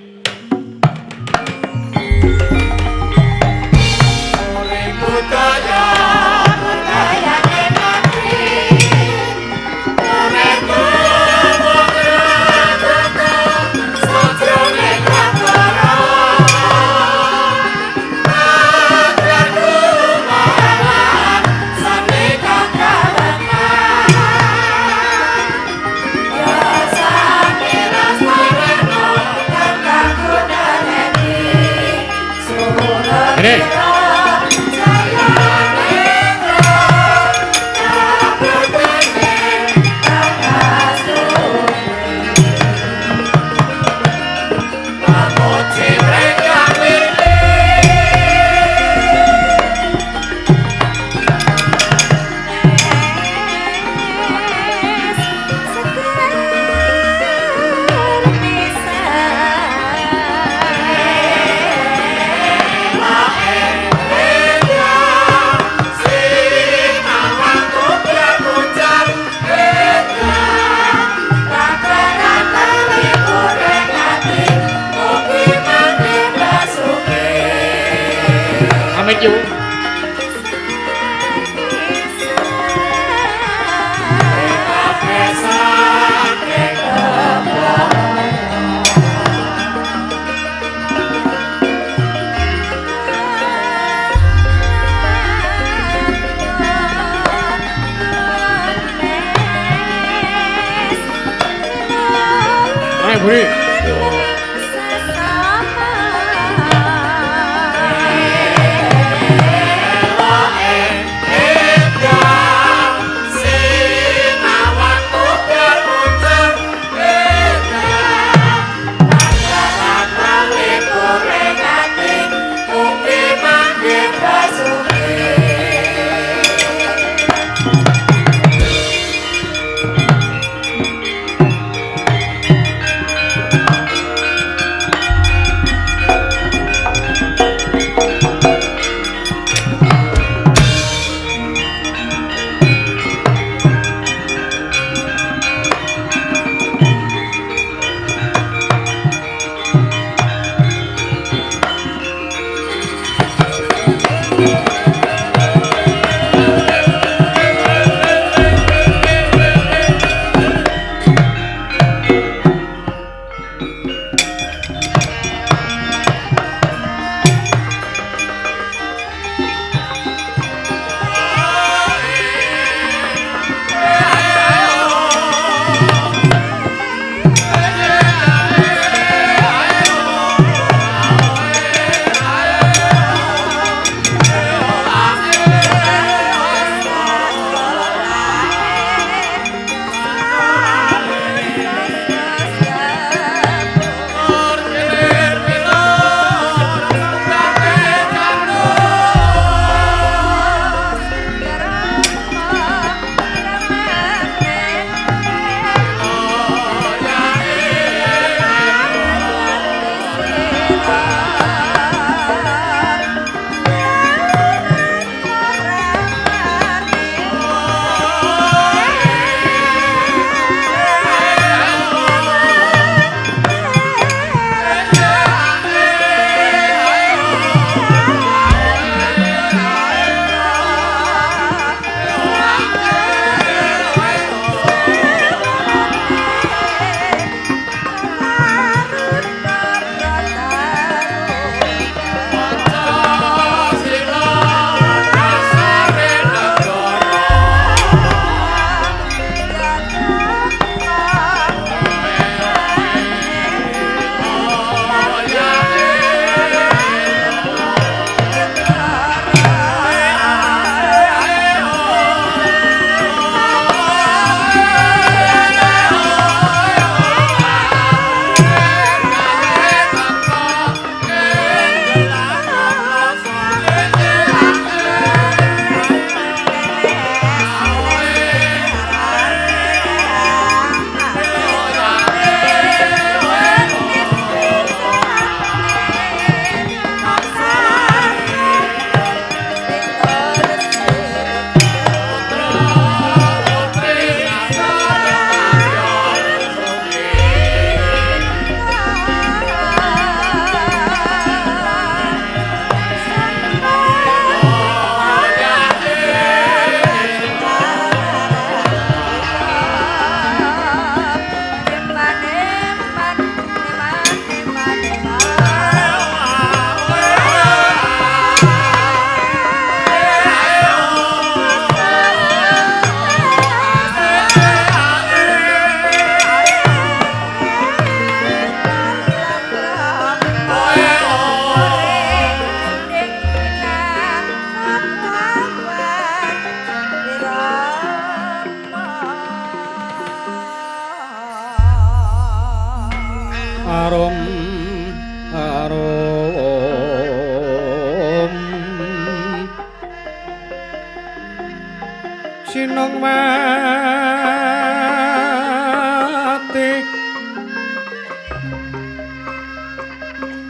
Sinungwati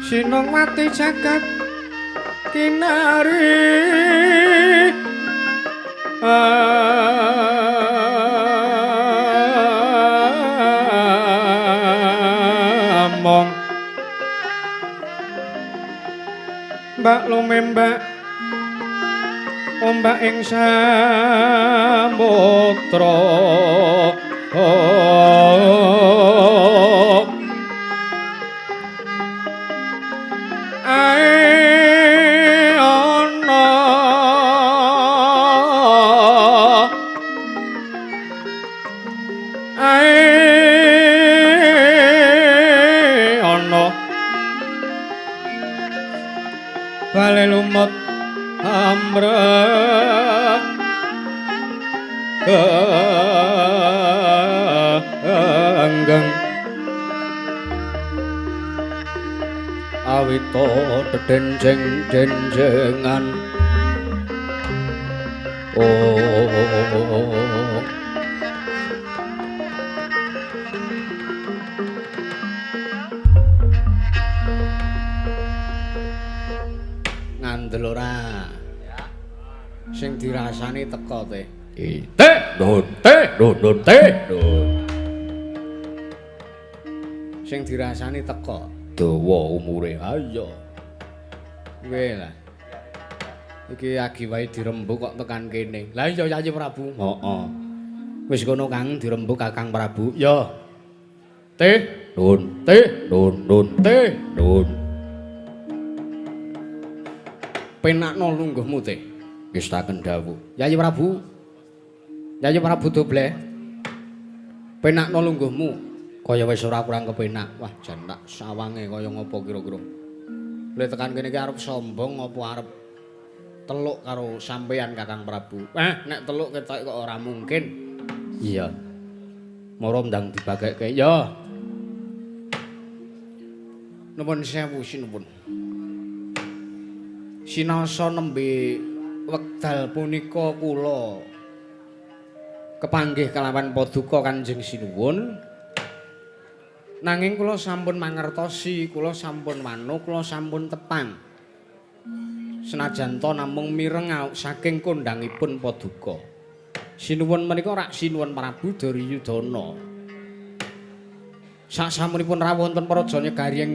Sinungwati jagat kinari among Mbak lumembak ombak ing samudra ae ana ae ana bale lumut amrek genggeng awita dedenjeng-denjengan oh ngandel ora sing dirasani teko teh. Teh nun teh nun nun teh nun. Sing dirasani teko dawa umure. Ha iya. Kowe lah. Iki agi wae dirembug kok tekan kene. Lah iya Yayi Prabu. Heeh. Wis kono Kang dirembug Kakang Prabu. Ya. Teh nun teh nun nun teh nun. Penakno lungguhmu teh. Ngestaken dawuh. Yayi Prabu. Yayi Prabu dobleh. Penakno lungguhmu. Kaya wis ora kurang kepenak. Wah, jan tak sawange kaya ngopo kira-kira. Le tekan kene iki arep sombong apa arep teluk karo sampeyan Kakang Prabu. Nek teluk ketok kok ora mungkin. Iya. Moro ndang dibagekke. Ya. Nuwun sewu sinuwun. Sinasa nembe wekdal punika kula kepanggih kalawan paduka Kanjeng Sinuwun. Nanging kula sampun mangertosi, kula sampun wano, kula sampun tepang. Senajan to namung mireng saking kondhangipun paduka. Sinuwun menika rak Sinuwun Prabu Duryudana. Sasampunipun rawuh wonten praja negari ing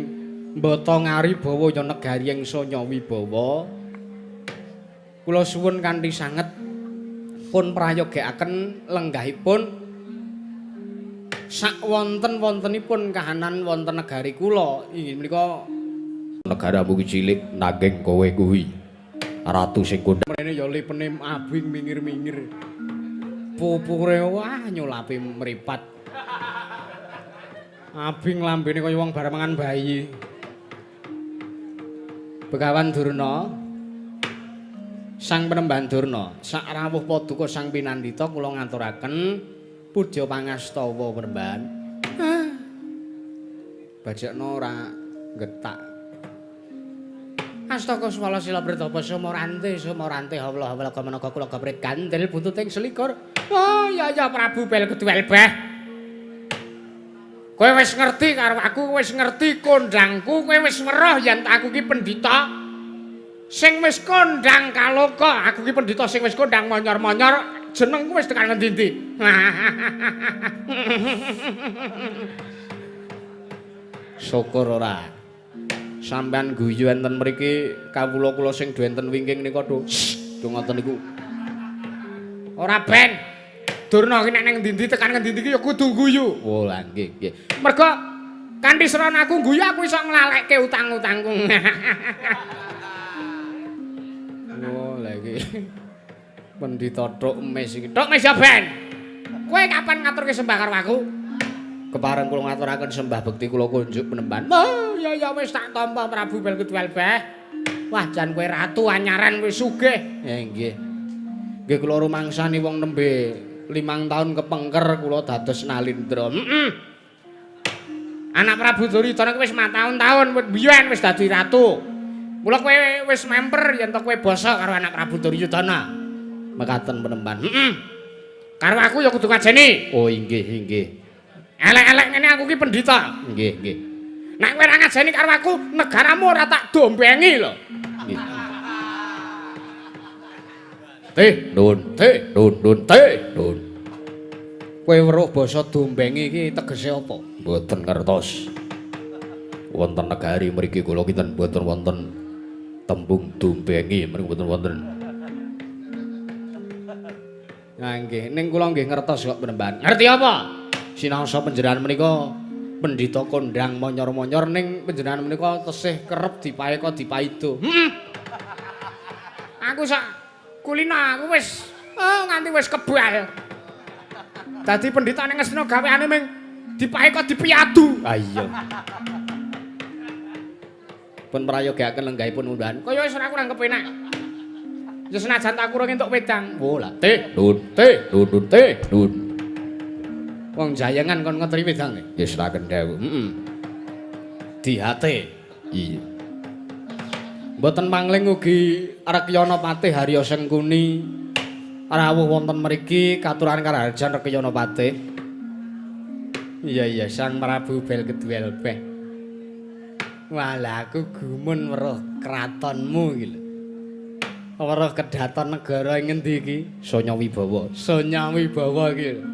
Mbata Ngaribawa ya negari ing Sanya Wibawa. Kula suwun kanthi sanget pun prayogekaken lenggahipun sak wonten-wontenipun kahanan wonten negari kula inggih menika negaramu ki cilik nanging kowe kuwi ratu sing kondhang mrene ya lipene abing mingir-mingir pupure wah nyulapi mripat abing lambene kaya wong bar mangan bayi. Begawan Durna Sang Penemban Durna sak rawuh paduka Sang Pinandita kula ngaturaken puja pangastawa Penemban. Bajekno ora getak. Astaka swala sila pritapa sumorante sumorante hawla hawla kamenaka kula gaprit gandel buntuting selikur. Oh ya ya Prabu Bel Keduel beh. Kowe wis ngerti karo aku, wis ngerti kondhangku, kowe wis weruh yen aku ki pendhita sing wis kondhang kaloka, aku ki pendhita sing wis kondhang monyor-monyor, jenengku wis tekan ngendi-endi. Syukur ora. Sampeyan guyu enten mriki kawula kula sing do enten wingking nika do. Do ngoten niku. Ora ben. Durna ki nek nang ndi-ndi tekan ngendi-ndi ki ya kudu guyu. Oh lah nggih nggih. Mergo kanthi srana aku guyu aku iso nglalekke utang-utangku. Oh lha iki. Pendhita tok mes iki. Tok mes ya ben. Kowe kapan ngaturke sembah karo aku? Kepareng kula ngaturaken sembah bekti kula kunjuk Penemban. Oh ya ya wis tak tampa Prabu Bel Keduel beh. Wah jan kowe ratu anyaran wis sugih. Nggih. Nggih kula rumangsani wong nembe 5 tahun kepengker kula dados Nalindra. Heeh. Anak Prabu Duryudana kuwi wis mataun-taun biyen wis dadi ratu. Mula kowe wis memper yen to kowe basa karo anak Prabu Duryudana. Mekaten Penemban. Heeh. Karo aku ya kudu ngajeni. Oh inggih inggih. Elek-elek ngene aku ki pendhita. Nggih nggih. Nek kowe ora ngajeni karo aku, negaramu ora tak dombengi lho. Nggih. Teh, nun, teh, nun, nun, teh, nun. Kowe weruh basa dombengi iki tegese apa? Mboten ngertos. Wonten negari mriki kula kinten mboten wonten tembung dombengi mriki mboten wonten. Nah nggih, ning kula nggih ngertos kok Penemban. Ngerti apa? Sinaosa panjenengan menika pendhita kondang monyor-monyor ning panjenengan menika tesih kerep dipaeka dipaido. Heeh. Aku sak kulina aku wis nganti wis kebal. Dadi pendhita ning Ngastina gaweane ming dipaeka dipiadu. Ah iya. Pun prayogaken lenggahipun undahan. Kaya wis ora kurang kepenak. Ya senajan tak kurang entuk wedang. Oh lah, teh, nun, teh, nun, nun, teh, nun. Wong jayengan kon ngeteri wedang. Ya seraken dawuh. Heeh. Dihate. Iya. Mboten mangling ugi Rekyana Patih Harya Sengkuni rawuh wonten mriki katuran karaharjan Rekyana Patih. Iya iya Sang Prabu Bel Keduelbeh. Walah aku gumun weruh kratonmu iki lho. Weruh kedaton negara ing ngendi iki? Sonya Wibawa. Sonya Wibawa iki lho.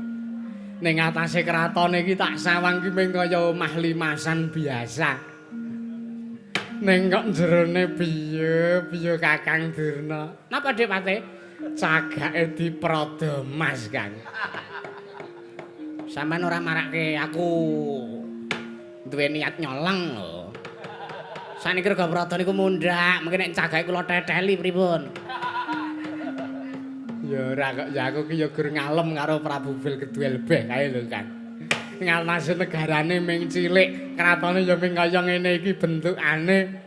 Ning atase kratone iki tak sawang ki mung kaya omah limasan biasa. Ning kok jerone piye piye Kakang Durna. Napa Dik Patih? Cagake diprada mas, Kang. Sampeyan ora marake aku duwe niat nyolong lho. Saniki rega prada niku mundhak, mungkin nek cagake kula teteli pripun? Ya ora kok, ya aku ki ya gur ngalem karo Prabu Bel Keduelbeh kae lho, Kang. Ngalase negarane ming cilik, kratone ya ming kaya ngene iki bentukane.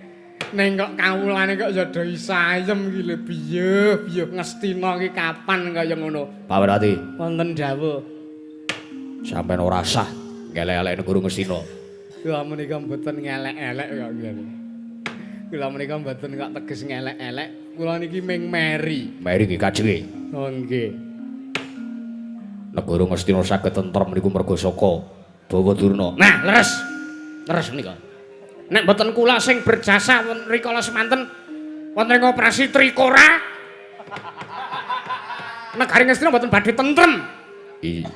Ning kok kawulane kok ya do isayem iki lho, piye piye Ngastina iki kapan kaya ngono. Pak Werati, wonten dawuh. Sampeyan ora sah ngelek-elek negara Ngastina. Kula menika mboten ngelek-elek kok nggih. Kula menika mboten kok teges ngelek-elek. Kula niki ming meri. Meri nggih kajenge. Oh nggih. Negara Ngastina saged tentrem niku merga saka Bawa Durna. Nah, leres. Leres menika. Nek mboten kula sing berjasa rikala semanten wonten ing operasi Trikora. Negari Ngastina mboten badhe tentrem. Iya.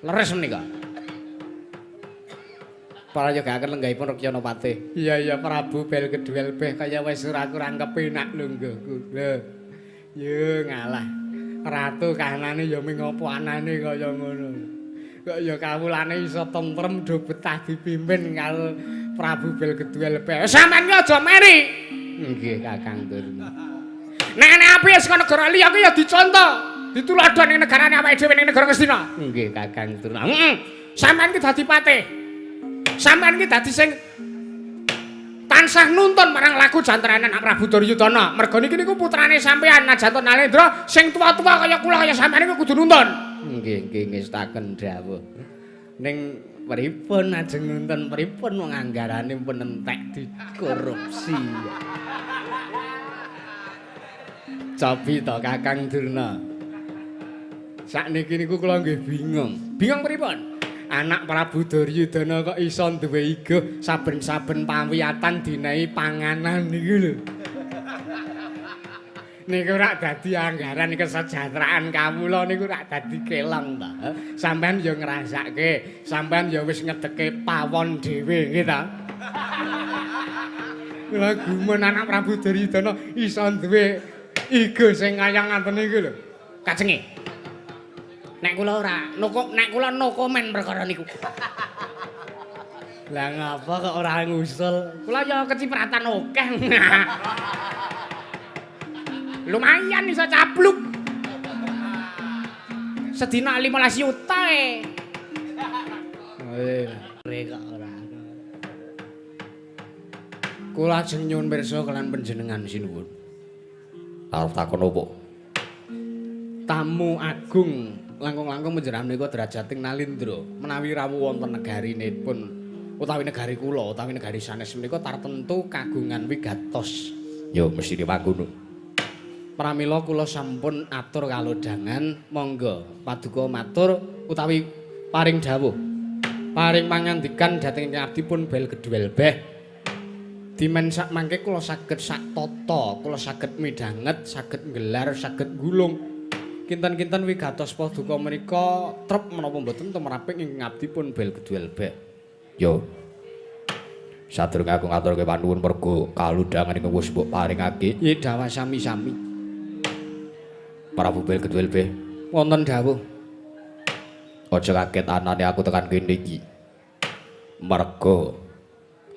Leres menika. Prayogaken lenggahipun Rekyana Patih. Iya iya Prabu Bel Keduelbeh kaya wis ora kurang kepenak lungguhku. Lho. Yo ngalah. Ratu kahanane ya ming apa anane kaya ngono. Kok ya kawulane iso tentrem do betah dipimpin karo Prabu Bel Keduelbeh. Sampeyan ki aja meri. Nggih Kakang Durna. Nek nek apik saka negara liya ki ya dicontoh. Dituladhani ning negarane awake dhewe ning negara Ngastina. Nggih Kakang Durna. Heeh. Sampeyan ki dadi patih. Sampeyan ki dadi sing tansah nuntun marang laku jantrane anak Prabu Duryudana. Merga niki niku putrane sampeyan Najaton Nalendra sing tuwa-tuwa kaya kula kaya sampeyan niku kudu nuntun. Nggih nggih ngestaken dawuh. Ning pripun ajeng nuntun pripun wong anggarane pun entek dikorupsi. Cobi to Kakang Durna. Sakniki niku kula nggih bingung. Bingung pripun? Anak Prabu Duryudana kok iso duwe iguh saben-saben pawiyatan dinehi panganan niku lho. Niku rak dadi anggaran kesejahteraan kawula niku rak dadi kelong ta. Sampeyan ya ngrasake, sampeyan ya wis ngedeke pawon dhewe nggih ta. Kula gumun anak Prabu Duryudana iso duwe iguh sing kaya ngaten niku lho. Kajenge. Nek kula ora, nek kula no komen perkara niku. Lah ngapa kok ora ngusul? Kula ya kecipratan akeh. Lumayan iso capluk. Sedina 15 juta e. Rek kok ora. Kula ajeng nyuwun pirsa kalian panjenengan sinuwun. Arep takon opo? Tamu agung langkung-langkung panjenengan menika derajating Nalindra menawi rawuh wonten negarinipun utawi negari kula utawi negari sanes menika tartemtu kagungan wigatos. Ya mesti mangkono. Pramila kula sampun atur kalodhangan, monggo paduka matur utawi paring dawuh. Paring pangandikan dhateng ingkang abdi pun bel gedhuwelbeh. Dimen sak mangke kula saged sak tata, kula saged midhanget, saged nggelar, saged gulung. Kinten-kinten wigatos paduka menika trep menapa mboten tumraping ingkang abdi pun bel gedhuwelbeh. Yo. Sadurunge aku ngaturke panuwun mergo kalodhangan ingkang wis mbok paringake. Nggih dawah sami-sami. Prabu Bel Gedhuwelbeh wonten dawuh. Aja kaget anane aku tekan kene iki. Mergo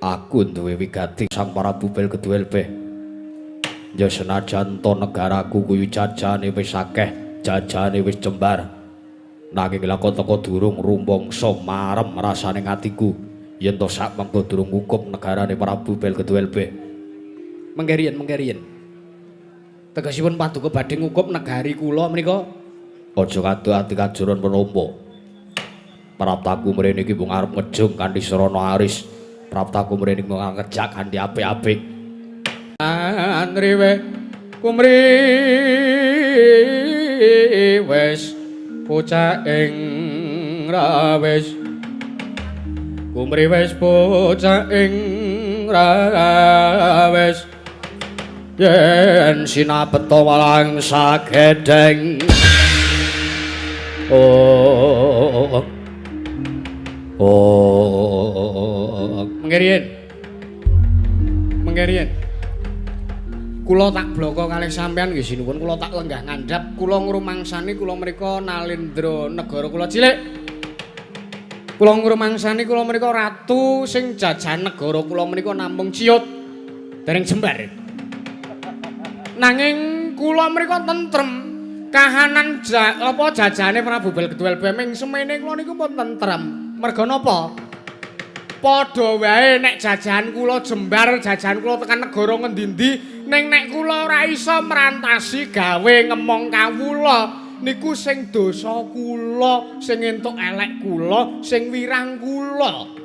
aku duwe wigati Sang Prabu Bel Gedhuwelbeh. Ya senajan to negaraku kuwi jajane wis akeh, jajane wis jembar. Nanging lakon teko durung rumangsa marem rasane atiku yen to sak mengko durung ngukup negarane Prabu Bel Gedhuwelbeh. Mengke riyen. Tegesipun paduka badhe ngukup negari kula menika aja kadoh ati kajuron penampa. Praptaku mrene iki mung arep ngejung kanthi sarana aris. Praptaku mrene mung ngejak kanthi apik-apik. Anriwe kumriwes bocah ing rawes. Kumriwes bocah ing rawes. Yen sinabeta walang sagedeng. Oh. Oh. Mengke riyen. Kula tak bloko kalih sampean nggih sinuwun, kula tak lenggah ngandhap, kula ngrumangsani kula mrika Nalendra negara kula cilik. Kula ngrumangsani kula mrika ratu sing jajahan negara kula menika namung ciut dereng jembar. Nanging kula mrika tentrem. Kahanan apa jajahane Prabu Bel Gedhuwelbeh ming semene kula niku pun tentrem. Merga napa? Padha wae nek jajahan kula jembar, jajahan kula tekan negara ngendi-endi, ning nek kula ora iso merantasi gawe ngemong kawula, niku sing dosa kula, sing entuk elek kula, sing wirang kula.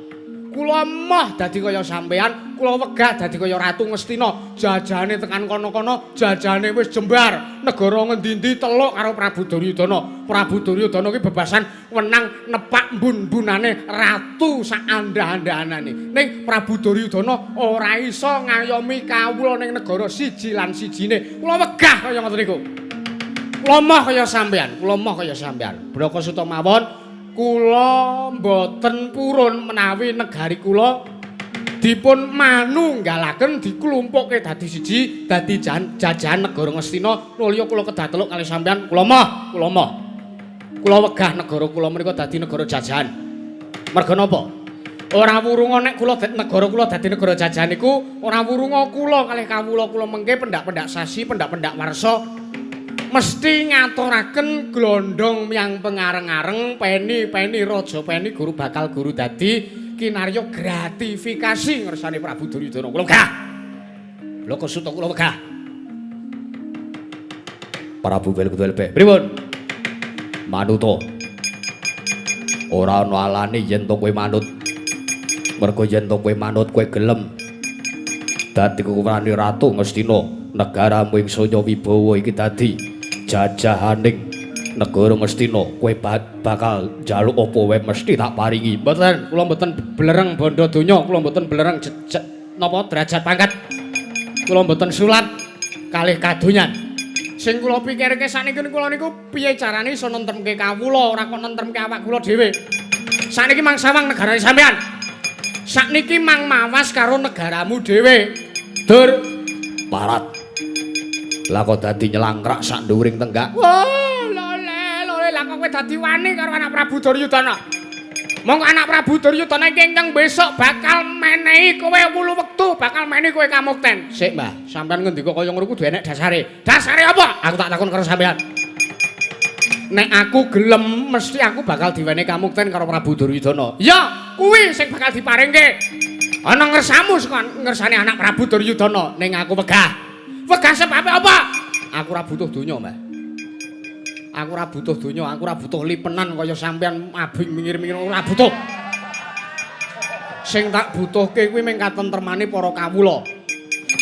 Kula moh dadi kaya sampean, kula wegah dadi kaya Ratu Ngastina. Jajahane tekan kono-kono, jajahane wis jembar. Negara ngendi-endi teluk karo Prabu Duryudana. Prabu Duryudana ki bebasan wenang nepak mbun-mbunane ratu sak andha-andhanane. Ning Prabu Duryudana ora iso ngayomi kawula ning negara siji lan sijine. Kula wegah kaya ngoten niku. Kula moh kaya sampean, kula moh kaya sampean. Braka Suta mawon kula mboten purun menawi negari kula dipun manunggalaken diklumpukke dadi siji dadi jajahan negara Ngastina nulya kula kedah teluk kalih sampean. Kula moh, kula moh. Kula wegah negara kula menika dadi negara jajahan. Merga napa? Ora wurunga nek kula negara kula dadi negara jajahan niku ora wurunga kula kalih kawula kula mengke pendak-pendak sasi, pendak-pendak warsa mesti ngaturaken glondong miyang pengareng-areng peni-peni raja peni guru bakal guru dadi kinarya gratifikasi ngersane Prabu Duryudana. Kula wegah. Bloko Suta kula wegah. Prabu Bel Gedhuwelbeh. Pripun? Manuta. Ora ana alane yen to kowe manut. Mergo yen to kowe manut kowe gelem dadi kuwrani Ratu Ngastina, negaramu ing Sanya Wibawa iki dadi jajahaning negara Ngastina. Kowe bakal njaluk apa wae mesti tak paringi. Mboten, kula mboten blereng bondo donya, kula mboten blereng napa derajat pangkat. Kula mboten sulap kalih kadonyan. Sing kula pikirke sakniki kula niku piye carane iso nentremke kawula, ora kok nentremke awak kula dhewe. Sakniki mang sawang negarane sampean. Sakniki mang mawas karo negaramu dhewe. Dur parat. Lah kok dadi nyelangkrak sak nduwuring tenggak. Wah, lole, lole, lah kok kowe dadi wani karo anak Prabu Duryudana. Monggo anak Prabu Duryudana iki ingkang besok bakal menehi kowe wulu wektu, bakal menehi kowe kamukten. Sik, Mbah, sampean ngendika kaya ngono kudu enek dasare. Dasare apa? Aku tak takon karo sampean. Nek aku gelem mesti aku bakal diwenehi kamukten karo Prabu Duryudana. Ya, kuwi sing bakal diparingke. Ana ngersamu saka ngersane anak Prabu Duryudana, ning aku wegah. Wegah sebabe apa? Aku ora butuh donya, Mbah. Aku ora butuh donya, aku ora butuh lipenan kaya sampean abing minggir-minggir ora butuh. Sing tak butuhke kuwi mung katentremane para kawula.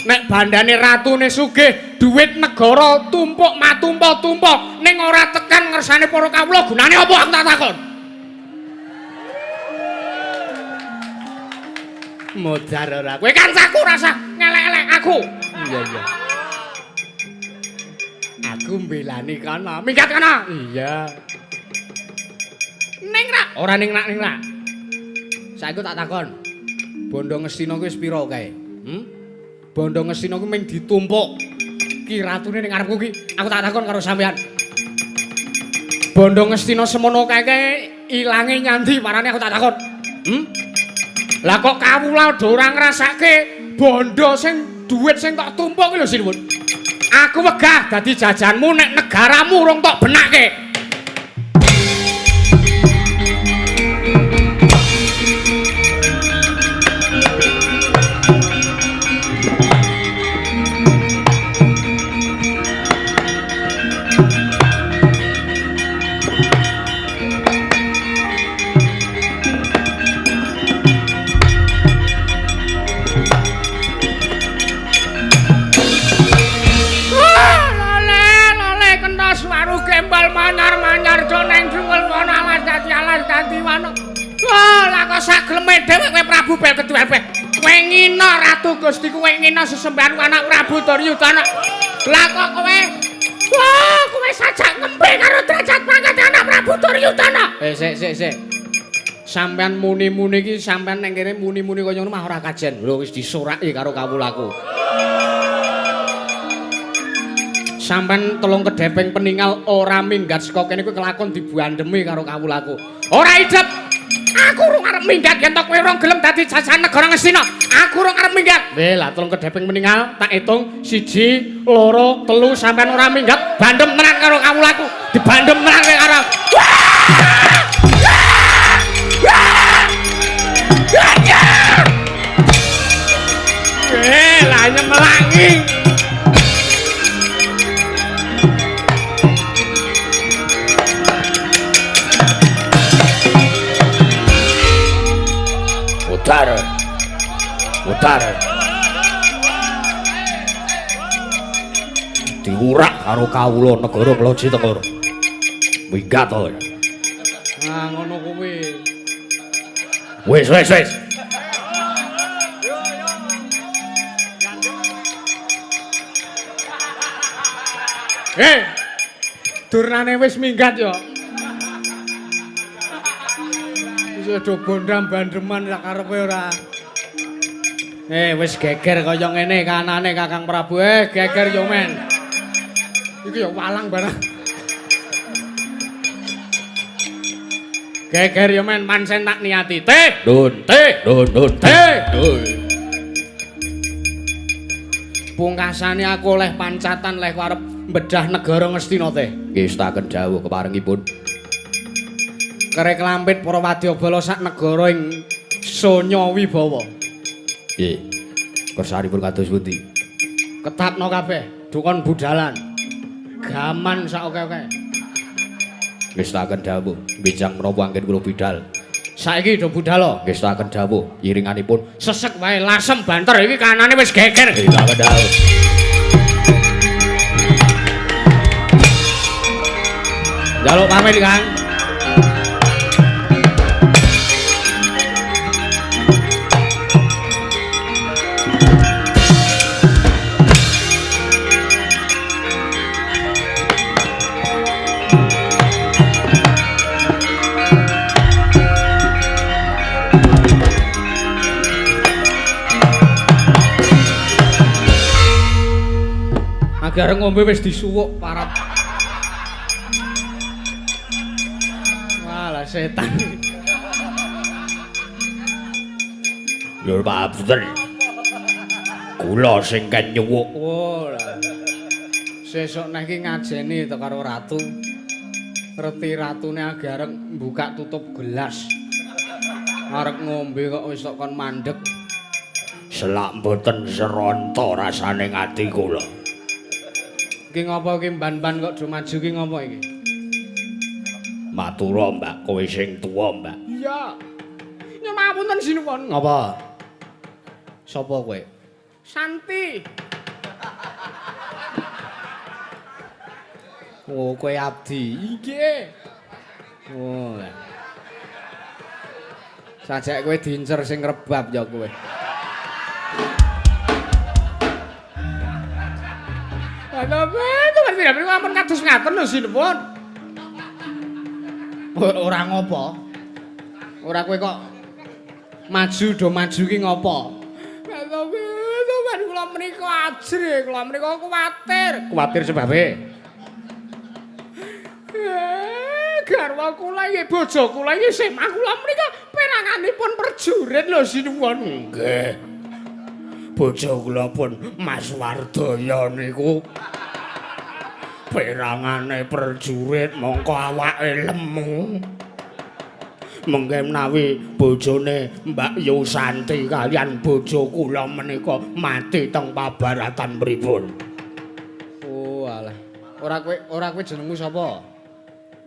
Nek bandane ratune sugih, duit negara tumpuk matumpa-tumpa ning ora tekan ngersane para kawula gunane apa aku tak takon. Modar ora. Kowe kancaku rasa ngelek-elek aku. Iya iya. Aku mbelani kana. Minggat kana. Iya. Ning rak, ora ning rak ning rak. Saiki tak takon. Bondo Ngastina kuwi wis pira kae? Bondo Ngastina kuwi mung ditumpuk. Ki ratune ning ngarepku ki, aku tak takon karo sampean. Bondo Ngastina semono kae ilange nyandi parane aku tak takon. Lah kok kawula do ora ngrasake bondo sing duit sing tok tumpuk ki lho sinuwun. Aku wegah dadi jajanmu nek negaramu urung tok benake. Sagleme dhewe kowe Prabu Bel Keduwelpe. Kowe ngina Ratu Gusti kowe ngina sesembahan anak Prabu Duryudana. Lah kok kowe wah kowe sajak ngembe karo derajat pangkat anak Prabu Duryudana. Sik sik sik. Sampeyan muni-muni iki sampeyan ning kene muni-muni kaya ngono mah ora kajen. Lho wis disuraki karo kawulaku. Sampeyan telung kedhepeng peningal ora minggat saka kene kuwi kelakon dibuandemi karo kawulaku. Ora idep. Aku urung arep minggat yen to kowe urung gelem dadi jajahan negara Ngastina. Aku urung arep minggat. Weh, lah telung kedheping meninggal tak hitung 1 2 3 sampean ora minggat bandem tenan karo kawulaku. Dibandem tenan kowe karo. Weh, lah nyemelangi. Mutar. Mutar. Diurak karo kawula negara Kloji Tengger. Minggat to. Ah ngono kuwi. Wis wis wis. Durnane wis minggat yo. Wis do bondam bandreman sak karepe ora. Wis geger kaya ngene kanane Kakang Prabu. Geger yo men. Iki yo walang barang. Geger yo men pancen tak niati. Teh, Dun, teh, dun, dun, teh. Dun. Pungkasane aku oleh pancatan leh arep mbedah negara Ngastina teh. Nggih, setaken dawuh keparengipun. Kerek lampit para wadyabala sak negara ing Sonya Wibawa. Nggih. Kersanipun kados pundi? Ketatno kabeh, dukon budalan. Gaman sak oke-oke. Nggih, setaken dawuh. Benjang menapa anggen kula bidal? Saiki do budal. Nggih, setaken dawuh. Iringanipun sesek wae lasem banter iki kanane wis geger. Nggih, setaken dawuh. Njaluk pamit, Kang. Agar ngombe wis disuwuk parat. Walah setan. Lho Pak. Kula sing ken nyuwuk. Oh lah. Sesuk neh iki ngajeni to karo ratu. Reti ratune agar buka tutup gelas. Arep ngombe kok wis tok kon mandek. Selak mboten seronta rasane ati kula. Iki ngopo iki mban-mban kok do maju iki ngopo iki? Matura Mbak, kowe sing tuwa Mbak. Iya. Nyuwun ngapunten sinuwun. Ngapa? Sapa kowe? Santi. Oh, kowe abdi. Nggih. Oh. Sajak kowe diincer sing rebab ya kowe. Lha ampun kados ngaten lho sinuwun. Ora ngopo. Ora kowe kok maju do maju ki ngopo? Lha kula menika ajrih, kula menika kuwatir. Kuwatir sebabe? Garwa kula iki bojo kula iki semah kula menika peranganipun prajurit lho sinuwun. Nggih. Bojo kula pun Mas Wardaya niku perangane prajurit mongko awake lemu. Mengke menawi bojone Mbak Yusanti kalian bojo kula menika mati teng pabaratan pripun? Oh alah. Ora kowe jenengmu sapa?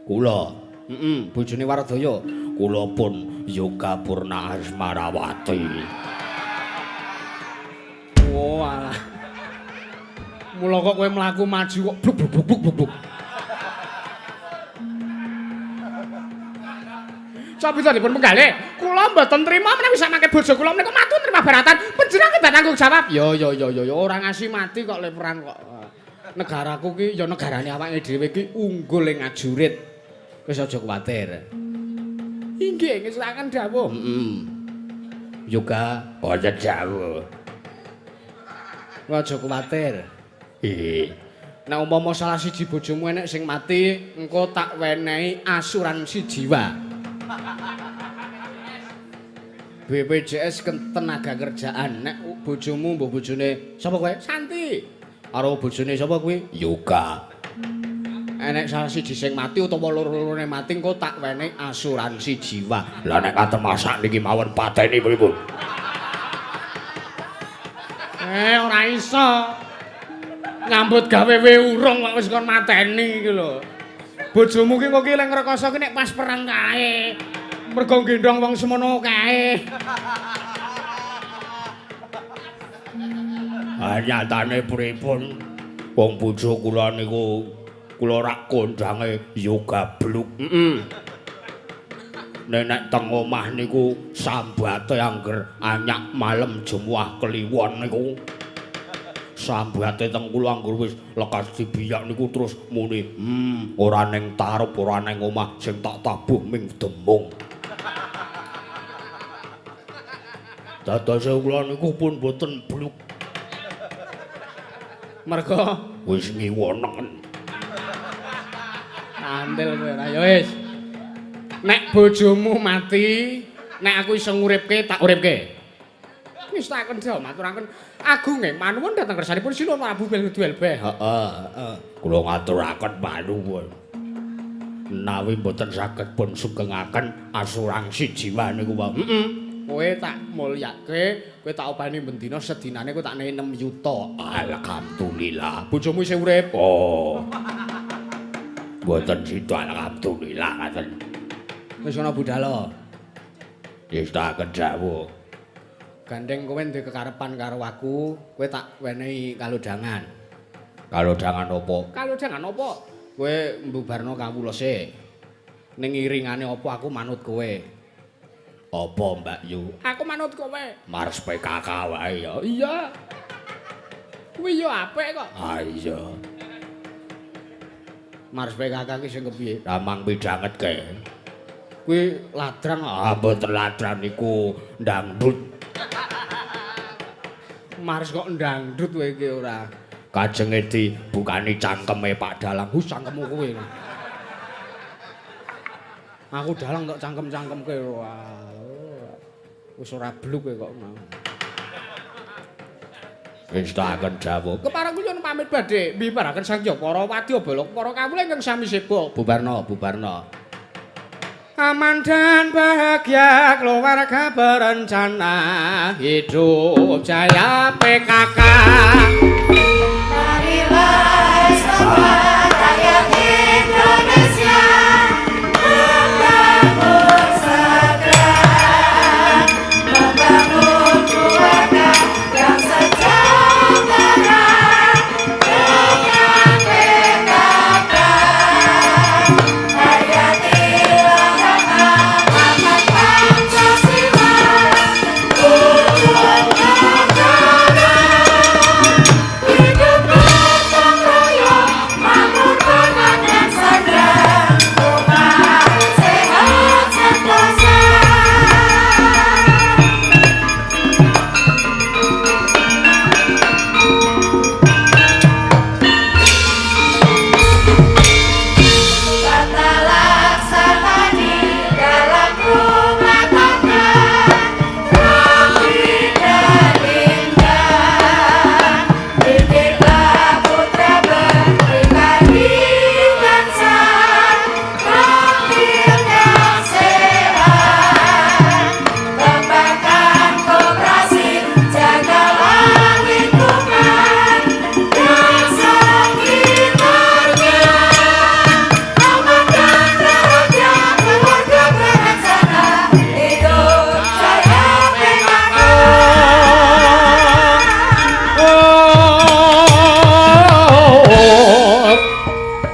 Kula. Heeh, bojone Wardaya. Kula pun Yoga Purna Asmarawati. Oh alah. Mula kok kowe mlaku maju kok bluk bluk bluk bluk bluk. Sabita dipun penggalih, kula mboten trima menawi samangke bojo kula menika matu trima baratan, panjenengan kedah tanggung jawab. Yo yo yo yo ora ngasih mati kok le perang kok. Negaraku ki ya negarane awake dhewe ki unggul ing ajurit. Wis aja kuwatir. Inggih, ngestokaken dawuh. Heeh. Yoga wonten dawuh. Aja kuwatir. Nggih. Nek umpama salah siji bojomu enek sing mati, engko tak wenehi asuransi jiwa. BPJS Ketenagakerjaan. Nek bojomu mbuh bojone sapa kowe? Santi. Karo bojone sapa kuwi? Yoga. Enek salah siji sing mati utawa loro-lorone mati engko tak wenehi asuransi jiwa. Lah nek katen masak niki mawon pateni pripun? Ora iso. Nyambut gawe we urung kok wis kon mateni iki lho. Bojomu ki kok ki lek ngrekoso ki nek pas perang kae. Mergo gendhong wong semono kae. Ah nyatane pripun? Wong bojo kula niku kula rak kondange Yoga Bluk. Heeh. Nek teng omah niku sambate angger anyak malem Jemuah Kliwon niku. Sambate teng kula angger wis lekas dibiyak niku terus muni, ora ning tarup ora ning omah sing tak tabuh ming demung. Dadose kula niku pun boten bluk. Mergo wis ngiwonengen. Andel kowe ora ya wis. Nek bojomu mati, nek aku iso nguripke tak uripke. Wis tak kendha maturaken agunge manuwun dhateng kersanipun Sinuwun Prabu Belduelbeh. Heeh, heeh. Kula ngaturaken panuwun. Menawi mboten saged pun sugengaken asuransi jiwa niku wae. Heeh. Kowe tak mulyake, kowe tak openi bendina sedinane kowe tak nehi 6 yuta. Alhamdulillah. Bojomu isih urip. Oh. Mboten sida alhamdulillah ngaten. Wis ana budhalo. Wis tak kendhawuh. Gandeng kowe duwe kekarepan karo aku, kowe tak wenehi kalodhangan. Kalodhangan apa? Kalodhangan apa? Kowe mbubarno kawula sik. Ning iringane apa aku manut kowe. Apa Mbak Yu? Aku manut kowe. Mars PKK wae ya. Iya. Kuwi ya apik kok. Ah iya. Mars PKK ki sing kepiye? Ramang pidhangetke. Kuwi ladrang. Ah mboten ladrang niku ndangdut. Mars kok ndangdut kowe iki ora. Kajenge dibukani cangkeme Pak Dalang. Hus cangkemmu kowe. Aku dalang tok cangkem-cangkemke. Wah. Wis ora bluk kowe kok mau. Wis tak dawuh. Kepareng kula pamit badhe mbibaraken Sang Hyang para wadya bala para kawula ingkang sami seba. Bubarno, bubarno. Aman dan bahagia keluarga berencana, hidup jaya PKK. Marilah semua rakyat Indonesia membangun segera, membangun keluarga yang sejahtera.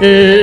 Ing.